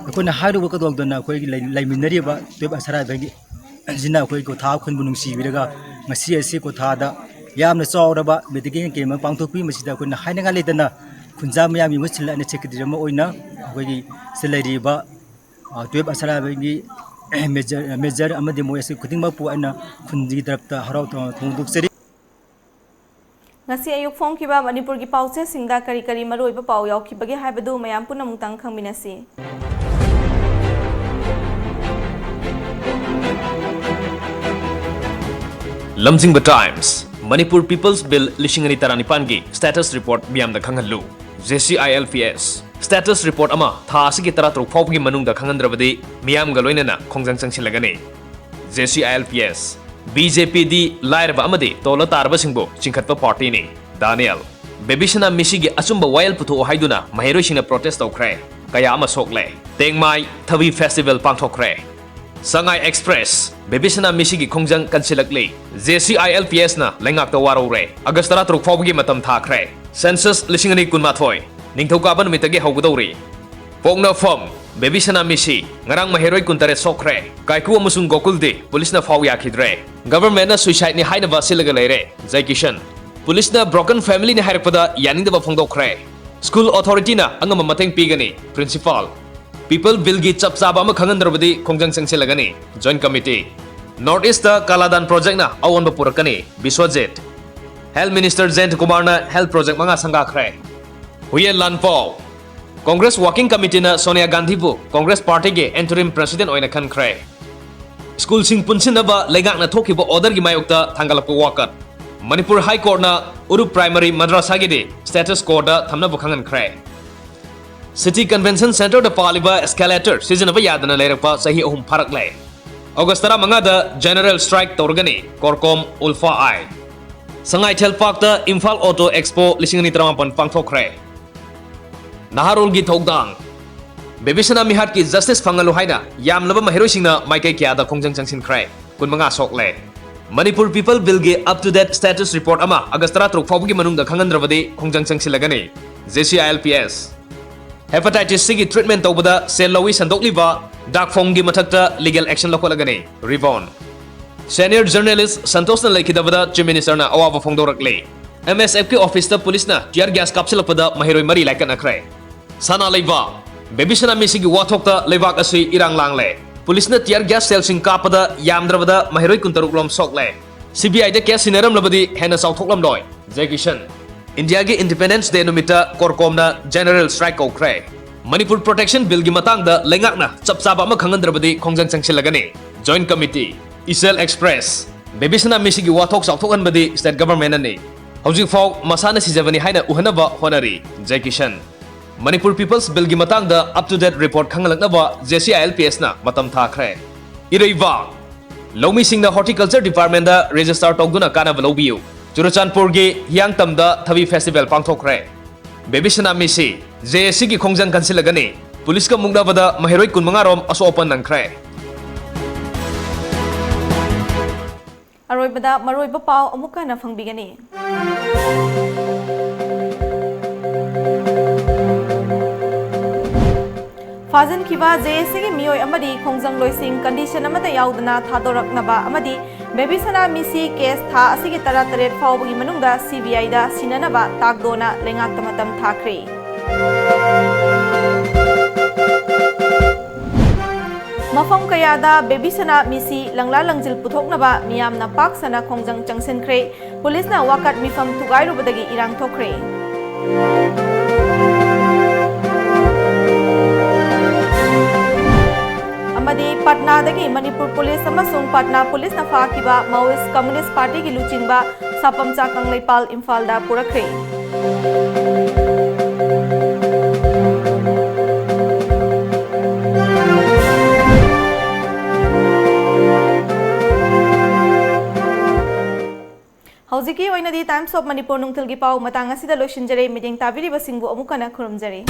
ꯑꯩꯈꯣꯏꯅ ꯍꯥꯏꯔꯨꯕ ꯀꯩꯗꯧꯗꯅ ꯑꯩꯈꯣꯏꯒꯤ ꯂꯩ-, ꯂꯩꯃꯤꯟꯅꯔꯤꯕ ꯇꯨꯌꯦꯜꯞ ꯑꯁꯔꯥꯏꯕꯒꯤ ꯁꯤꯅ ꯑꯩꯈꯣꯏ ꯀꯣꯊꯥ ꯈꯨꯟꯕꯨ ꯅꯨꯡꯁꯤꯕꯤꯔꯒ ꯉꯁꯤ ꯑꯁꯤ ꯀꯣꯊꯥꯗ ꯌꯥꯝꯅ ꯆꯥꯎꯔꯕ ꯃꯦꯗꯤꯀꯦꯜ ꯀꯦꯝ ꯑꯃ ꯄꯥꯡꯊꯣꯛꯄꯤ꯫ ꯃꯁꯤꯗ ꯑꯩꯈꯣꯏꯅ ꯍꯥꯏꯅꯤꯡꯉꯥꯏ ꯂꯩꯇꯅ ꯈꯨꯟꯖꯥ ꯃꯤꯌꯥꯝꯒꯤ ꯃꯍꯨꯠ ꯁꯤꯜꯂ ꯑꯩꯅ ꯁꯦꯀ꯭ꯔꯦꯇꯔꯤ ꯑꯃ ꯑꯣꯏꯅ ꯑꯩꯈꯣꯏꯒꯤ ꯁꯤꯗ ꯂꯩꯔꯤꯕ, ꯑ, ꯇꯨꯌꯦꯜꯞ ꯑꯁꯔꯥꯏꯕꯒꯤ ꯃꯦꯖꯔ, ꯃꯦꯖꯔ ꯑꯃꯗꯤ ꯃꯣꯏ ꯑꯁꯤ ꯈꯨꯗꯤꯡꯃꯛꯄꯨ ꯑꯩꯅ ꯈꯨꯟꯒꯤ ꯇꯔꯞꯇ ꯍꯔꯥꯎ ꯇꯌꯥꯝꯅ ꯐꯣꯡꯗꯣꯛꯆꯔꯤ꯫ ꯉꯁꯤ ꯑꯌꯨꯛ ꯐꯣꯡꯈꯤꯕ ꯃꯅꯤꯄꯨꯔꯒꯤ ꯄꯥꯎꯆꯦꯁꯤꯡꯗ ꯀꯔꯤ ꯀꯔꯤ ꯃꯔꯨꯑꯣꯏꯕ ꯄꯥꯎ ꯌꯥꯎꯈꯤꯕꯒꯦ ꯍꯥꯏꯕꯗꯨ ꯃꯌꯥꯝ ꯄꯨꯝꯅꯃꯛꯇꯪ ꯈꯪꯃꯤꯟꯅꯁꯤ꯫ ꯂꯝꯖꯤꯡꯕ ꯇꯥꯏꯝꯁ, ꯃꯅꯤꯄꯨꯔ ꯄꯤꯄꯜꯁ ꯕꯤꯜ ꯂꯤꯁꯤꯡ ꯑꯅꯤ ꯇꯔꯥꯅꯤꯄꯥꯟꯒꯤ status report ꯃꯤꯌꯥꯝꯗ ꯈꯪꯍꯜꯂꯨ꯫ J C I L P S, status report ꯑꯃ ꯊꯥ ꯑꯁꯤꯒꯤ ꯇꯔꯥꯇꯔꯨꯛ ꯐꯥꯎꯕꯒꯤ ꯃꯅꯨꯡꯗ ꯈꯪꯍꯟꯗ꯭ꯔꯕꯗꯤ ꯃꯤꯌꯥꯝꯒ ꯂꯣꯏꯅꯅ ꯈꯣꯡꯖꯪ ꯆꯪꯁꯤꯜꯂꯒꯅꯤ꯫ J C I L P S, B J ꯄꯤꯗꯤ ꯂꯥꯏꯔꯕ ꯑꯃꯗꯤ ꯇꯣꯜꯂ ꯇꯥꯔꯕꯁꯤꯡꯕꯨ ꯆꯤꯡꯈꯠꯄ ꯄꯥꯔꯇꯤꯅꯤ꯫ ꯗꯥꯅꯤꯌꯦꯜ, ꯕꯦꯕꯤꯁꯅꯥ ꯃꯤꯁꯤꯒꯤ ꯑꯆꯨꯝꯕ ꯋꯥꯌꯦꯜ ꯄꯨꯊꯣꯛꯑꯣ ꯍꯥꯏꯗꯨꯅ ꯃꯍꯩꯔꯣꯏꯁꯤꯡꯅ protest ꯇꯧꯈ꯭ꯔꯦ꯫ ꯀꯌꯥ ꯑꯃ ꯁꯣꯛꯂꯦ꯫ ꯇꯦꯡꯃꯥꯏ ꯊꯕꯤ festival ꯄꯥꯡꯊꯣꯛꯈ꯭ꯔꯦ꯫ ꯁꯉꯥꯏ ꯑꯦꯛꯁꯄ꯭ꯔꯦꯁ, ꯕꯦꯕꯤꯁꯅꯥ ꯃꯤꯁꯤꯒꯤ ꯈꯣꯡꯖꯪ ꯀꯟꯁꯤꯜꯂꯛꯂꯤ꯫ ꯖꯦ ꯁꯤ ꯑꯥꯏ ꯑꯦꯜ ꯄꯤ ꯑꯦꯁꯅ ꯂꯩꯉꯥꯛꯇ ꯋꯥꯔꯧꯔꯦ꯫ ꯑꯥꯒꯁ ꯇꯔꯥꯇꯔꯨꯛ ꯐꯥꯎꯕꯒꯤ ꯃꯇꯝ ꯊꯥꯈ꯭ꯔꯦ꯫ Census ꯂꯤꯁꯤꯡ ꯑꯅꯤ ꯀꯨꯟꯃꯥꯊꯣꯏ, ꯅꯤꯡꯊꯧꯀꯥꯕ ꯅꯨꯃꯤꯠꯇꯒꯤ ꯍꯧꯒꯗꯧꯔꯤ꯫ ꯄꯣꯛꯅꯐꯝ, ꯕꯦꯕꯤꯁꯅꯥ ꯃꯤꯁꯤ, ꯉꯔꯥꯡ ꯃꯍꯩꯔꯣꯏ ꯀꯨꯟꯇꯔꯦꯠ ꯁꯣꯛꯈ꯭ꯔꯦ꯫ ꯀꯥꯏꯀꯨ ꯑꯃꯁꯨꯡ ꯒꯣꯀꯨꯜꯗꯤ ꯄꯨꯂꯤꯁꯅ ꯐꯥꯎ ꯌꯥꯈꯤꯗ꯭ꯔꯦ꯫ Governmentꯅ suicideꯅꯤ ꯍꯥꯏꯅꯕ ꯁꯤꯜꯂꯒ ꯂꯩꯔꯦ꯫ ꯖꯩ ꯀꯤꯁꯟ, ꯄꯨꯂꯤꯁꯅ broken familyꯅꯤ ꯍꯥꯏꯔꯛꯄꯗ ꯌꯥꯅꯤꯡꯗꯕ ꯐꯣꯡꯗꯣꯛꯈ꯭ꯔꯦ꯫ School authorityꯅ ꯑꯉꯝꯕ ꯃꯇꯦꯡ ꯄꯤꯒꯅꯤ꯫ Principal, people billꯒꯤ ꯆꯞ ꯆꯥꯕ ꯑꯃ ꯈꯪꯍꯟꯗ꯭ꯔꯕꯗꯤ ꯈꯣꯡꯖꯪ ꯆꯪꯁꯤꯜꯂꯒꯅꯤ꯫ Joint committee, North Eastꯇ ꯀꯥꯂꯥꯗꯥꯟ projectꯅ ꯑꯑꯣꯟꯕ ꯄꯨꯔꯛꯀꯅꯤ꯫ ꯕꯤꯁ꯭ꯋꯖꯤꯠ, Health Minister ꯖꯌꯟꯇ ꯀꯨꯃꯥꯔꯅ health project ꯃꯉꯥ ꯁꯪꯒꯥꯈ꯭ꯔꯦ꯫ ꯍꯨꯌꯦꯟ ꯂꯥꯟꯄꯥꯎ, Congress working committeeꯅ Sonia ꯒꯥꯟꯙꯤꯕꯨ Congress partyꯒꯤ interim president ꯑꯣꯏꯅ ꯈꯟꯈ꯭ꯔꯦ꯫ ꯁ꯭ꯀꯨꯜꯁꯤꯡ ꯄꯨꯟꯁꯤꯟꯅꯕ ꯂꯩꯉꯥꯛꯅ ꯊꯣꯛꯈꯤꯕ orderꯒꯤ ꯃꯥꯌꯣꯛꯇ ꯊꯥꯡꯒꯠꯂꯛꯄ ꯋꯥꯀꯠ꯫ ꯃꯅꯤꯄꯨꯔ High Courtꯅ ꯎꯔꯨꯞ Primary ꯃꯗ꯭ꯔꯁꯥꯒꯤꯗꯤ status quoꯗ ꯊꯝꯅꯕ ꯈꯪꯍꯟꯈ꯭ꯔꯦ꯫ City Convention Centreꯗ ꯄꯥꯜꯂꯤꯕ escalator ꯁꯤꯖꯤꯟꯅꯕ ꯌꯥꯗꯅ ꯂꯩꯔꯛꯄ ꯆꯍꯤ ꯑꯍꯨꯝ ꯐꯥꯔꯛꯂꯦ꯫ August ꯇꯔꯥꯃꯉꯥꯗ general strike ꯇꯧꯔꯒꯅꯤ ꯀꯣꯔꯀꯣꯝ ꯎꯜꯐꯥ ꯑꯥꯏ꯫ ꯁꯉꯥꯏꯊꯦꯜ Parkꯇ Imphal Auto Expo ꯂꯤꯁꯤꯡ ꯑꯅꯤ ꯇꯔꯥꯃꯥꯄꯟ ꯄꯥꯡꯊꯣꯛꯈ꯭ꯔꯦ꯫ ꯅꯍꯥꯔꯣꯜꯒꯤ ꯊꯧꯗꯥꯡ꯫ ꯕꯦꯕꯤꯁꯅꯥ ꯃꯤꯍꯥꯠꯀꯤ justice ꯐꯪꯍꯜꯂꯨ ꯍꯥꯏꯅ ꯌꯥꯝꯂꯕ ꯃꯍꯩꯔꯣꯏꯁꯤꯡꯅ ꯃꯥꯏꯀꯩ ꯀꯌꯥꯗ ꯈꯣꯡꯖꯪ ꯆꯪꯁꯤꯟꯈ꯭ꯔꯦ꯫ ꯀꯨꯟꯃꯉꯥ ꯁꯣꯛꯂꯦ꯫ Manipur People Billꯒꯤ up to date status report ꯑꯃ August ꯇꯔꯥꯇꯔꯨꯛ ꯐꯥꯎꯕꯒꯤ ꯃꯅꯨꯡꯗ ꯈꯪꯍꯟꯗ꯭ꯔꯕꯗꯤ ꯈꯣꯡꯖꯪ ꯆꯪꯁꯤꯜꯂꯒꯅꯤ꯫ J C I L P S꯫ Hepatitis Cꯒꯤ treatment ꯇꯧꯕꯗ ꯁꯦꯜ ꯂꯧꯏ ꯁꯟꯗꯣꯛꯂꯤꯕ ꯗꯥꯛꯐꯣꯡꯒꯤ ꯃꯊꯛꯇ legal action ꯂꯧꯈꯠꯂꯒꯅꯤ꯫ ꯔꯤꯕꯣꯟ꯫ Senior journalist ꯁꯟꯇꯣꯁꯅ ꯂꯩꯈꯤꯗꯕꯗ Chief Ministerꯅ ꯑꯋꯥꯕ ꯐꯣꯡꯗꯣꯔꯛꯂꯤ꯫ M S Fꯀꯤ officeꯇ policeꯅ tear gas ꯀꯥꯞꯁꯤꯜꯂꯛꯄꯗ ꯃꯍꯩꯔꯣꯏ ꯃꯔꯤ ꯂꯥꯏꯀꯠꯅꯈ꯭ꯔꯦ꯫ ꯁꯅꯥ ꯂꯩꯕꯥꯛ꯫ ꯕꯦꯕꯤꯁꯅꯥ ꯃꯤꯁꯤꯒꯤ ꯋꯥꯊꯣꯛꯇ ꯂꯩꯕꯥꯛ ꯑꯁꯤ ꯏꯔꯥꯡ ꯂꯥꯡꯂꯦ꯫ Policeꯅ tear gas shellꯁꯤꯡ ꯀꯥꯞꯄꯗ ꯌꯥꯝꯗ꯭ꯔꯕꯗ ꯃꯍꯩꯔꯣꯏ ꯀꯨꯟꯇꯔꯨꯛ ꯂꯣꯝ ꯁꯣꯛꯂꯦ꯫ CBIꯗ case ꯁꯤꯟꯅꯔꯝꯂꯕꯗꯤ ꯍꯦꯟꯅ ꯆꯥꯎꯊꯣꯛꯂꯝꯂꯣꯏ꯫ Jay Kishan꯫ Indiaꯒꯤ Independence Day ꯅꯨꯃꯤꯠꯇ ꯀꯣꯔꯀꯣꯝꯅ general strike ꯀꯧꯈ꯭ꯔꯦ꯫ ꯃꯅꯤꯄꯨꯔ Protection Billꯒꯤ ꯃꯇꯥꯡꯗ ꯂꯩꯉꯥꯛꯅ ꯆꯞ ꯆꯥꯕ ꯑꯃ ꯈꯪꯍꯟꯗ꯭ꯔꯕꯗꯤ ꯈꯣꯡꯖꯪ ꯆꯪꯁꯤꯜꯂꯒꯅꯤ꯫ Joint Committee꯫ Ichel Express꯫ ꯕꯦꯕꯤꯁꯅꯥ ꯃꯤꯁꯤꯒꯤ ꯋꯥꯊꯣꯛ ꯆꯥꯎꯊꯣꯛꯍꯟꯕꯗꯤ state governmentꯅꯅꯤ꯫ ꯍꯧꯖꯤꯛꯐꯥꯎ ꯃꯁꯥꯅ ꯁꯤꯖꯕꯅꯤ ꯍꯥꯏꯅ ꯎꯍꯟꯅꯕ ꯍꯣꯠꯅꯔꯤ꯫ Jay Kishan꯫ ꯃꯅꯤꯄꯨꯔ People's Billꯒꯤ ꯃꯇꯥꯡꯗ up to date report ꯈꯪꯍꯜꯂꯛꯅꯕ J C I L P Sꯅ ꯃꯇꯝ ꯊꯥꯈ꯭ꯔꯦ꯫ ꯏꯔꯩꯕꯥꯛ꯫ ꯂꯧꯃꯤꯁꯤꯡꯅ Horticulture Departmentꯗ register ꯇꯧꯗꯨꯅ ꯀꯥꯟꯅꯕ ꯂꯧꯕꯤꯌꯨ꯫ ꯆꯨꯔꯆꯥꯟꯄꯨꯔꯒꯤ ꯍꯤꯌꯥꯡꯇꯝꯗ ꯊꯕꯤ festival ꯄꯥꯡꯊꯣꯛꯈ꯭ꯔꯦ꯫ ꯕꯦꯕꯤꯁꯅꯥ ꯃꯤꯁꯤ, J A Cꯒꯤ ꯈꯣꯡꯖꯪ ꯀꯟꯁꯤꯜꯂꯒꯅꯤ꯫ ꯄꯨꯂꯤꯁꯀ ꯃꯨꯛꯅꯕꯗ ꯃꯍꯩꯔꯣꯏ ꯀꯨꯟꯃꯉꯥ ꯔꯣꯝ ꯑꯁꯣꯛ ꯑꯄꯟ ꯅꯪꯈ꯭ꯔꯦ꯫ ꯑꯔꯣꯏꯕꯗ ꯃꯔꯨꯑꯣꯏꯕ ꯄꯥꯎ ꯑꯃꯨꯛ ꯍꯟꯅ ꯐꯪꯕꯤꯒꯅꯤ꯫ ꯐꯥꯖꯤꯟꯈꯤꯕ J A Cꯒꯤ ꯃꯤꯑꯣꯏ ꯑꯃꯗꯤ ꯈꯣꯡꯖꯪꯂꯣꯏꯁꯤꯡ condition ꯑꯃꯠꯇ ꯌꯥꯎꯗꯅ ꯊꯥꯗꯣꯔꯛꯅꯕ ꯑꯃꯗꯤ ꯕꯦꯕꯤꯁꯅꯥ ꯃꯤꯁꯤ case ꯊꯥ ꯑꯁꯤꯒꯤ ꯇꯔꯥꯇꯔꯦꯠ ꯐꯥꯎꯕꯒꯤ ꯃꯅꯨꯡꯗ C B I ꯗ ꯁꯤꯟꯅꯅꯕ ꯇꯥꯛꯗꯣꯅ ꯂꯩꯉꯥꯛꯇ ꯃꯇꯝ ꯊꯥꯈ꯭ꯔꯦ꯫ ꯃꯐꯝ ꯀꯌꯥꯗ ꯕꯦꯕꯤꯁꯅꯥ ꯃꯤꯁꯤ ꯂꯪꯂꯥ ꯂꯪꯖꯤꯜ ꯄꯨꯊꯣꯛꯅꯕ ꯃꯤꯌꯥꯝꯅ ꯄꯥꯛ ꯁꯟꯅ ꯈꯣꯡꯖꯪ ꯆꯪꯁꯤꯟꯈ꯭ꯔꯦ꯫ ꯄꯨꯂꯤꯁꯅ ꯋꯥꯀꯠ ꯃꯤꯐꯝ ꯊꯨꯒꯥꯏꯔꯨꯕꯗꯒꯤ ꯏꯔꯥꯡ ꯊꯣꯛꯈ꯭ꯔꯦ꯫ ꯑꯃꯗꯤ ꯄꯠꯅꯥꯗꯒꯤ ꯃꯅꯤꯄꯨꯔ ꯄꯨꯂꯤꯁ ꯑꯃꯁꯨꯡ ꯄꯠꯅꯥ ꯄꯨꯂꯤꯁꯅ ꯐꯥꯈꯤꯕ ꯃꯥꯑꯣꯏꯁ ꯀꯝꯌꯨꯅꯤꯁ꯭ꯠ ꯄꯥꯔꯇꯤꯒꯤ ꯂꯨꯆꯤꯡꯕ ꯁꯥꯄꯝꯆꯥ ꯀꯪꯂꯩꯄꯥꯜ ꯏꯝꯐꯥꯜꯗ ꯄꯨꯔꯛꯈ꯭ꯔꯦ꯫ ꯍꯧꯖꯤꯛꯀꯤ ꯑꯣꯏꯅꯗꯤ Times of Manipur ꯅꯨꯡꯊꯤꯜꯒꯤ ꯄꯥꯎ ꯃꯇꯥꯡ ꯑꯁꯤꯗ ꯂꯣꯏꯁꯤꯟꯖꯔꯦ꯫ ꯃꯤꯠꯌꯦꯡ ꯇꯥꯕꯤꯔꯤꯕꯁꯤꯡꯕꯨ ꯑꯃꯨꯛ ꯍꯟꯅ ꯈꯨꯔꯨꯝꯖꯔꯤ꯫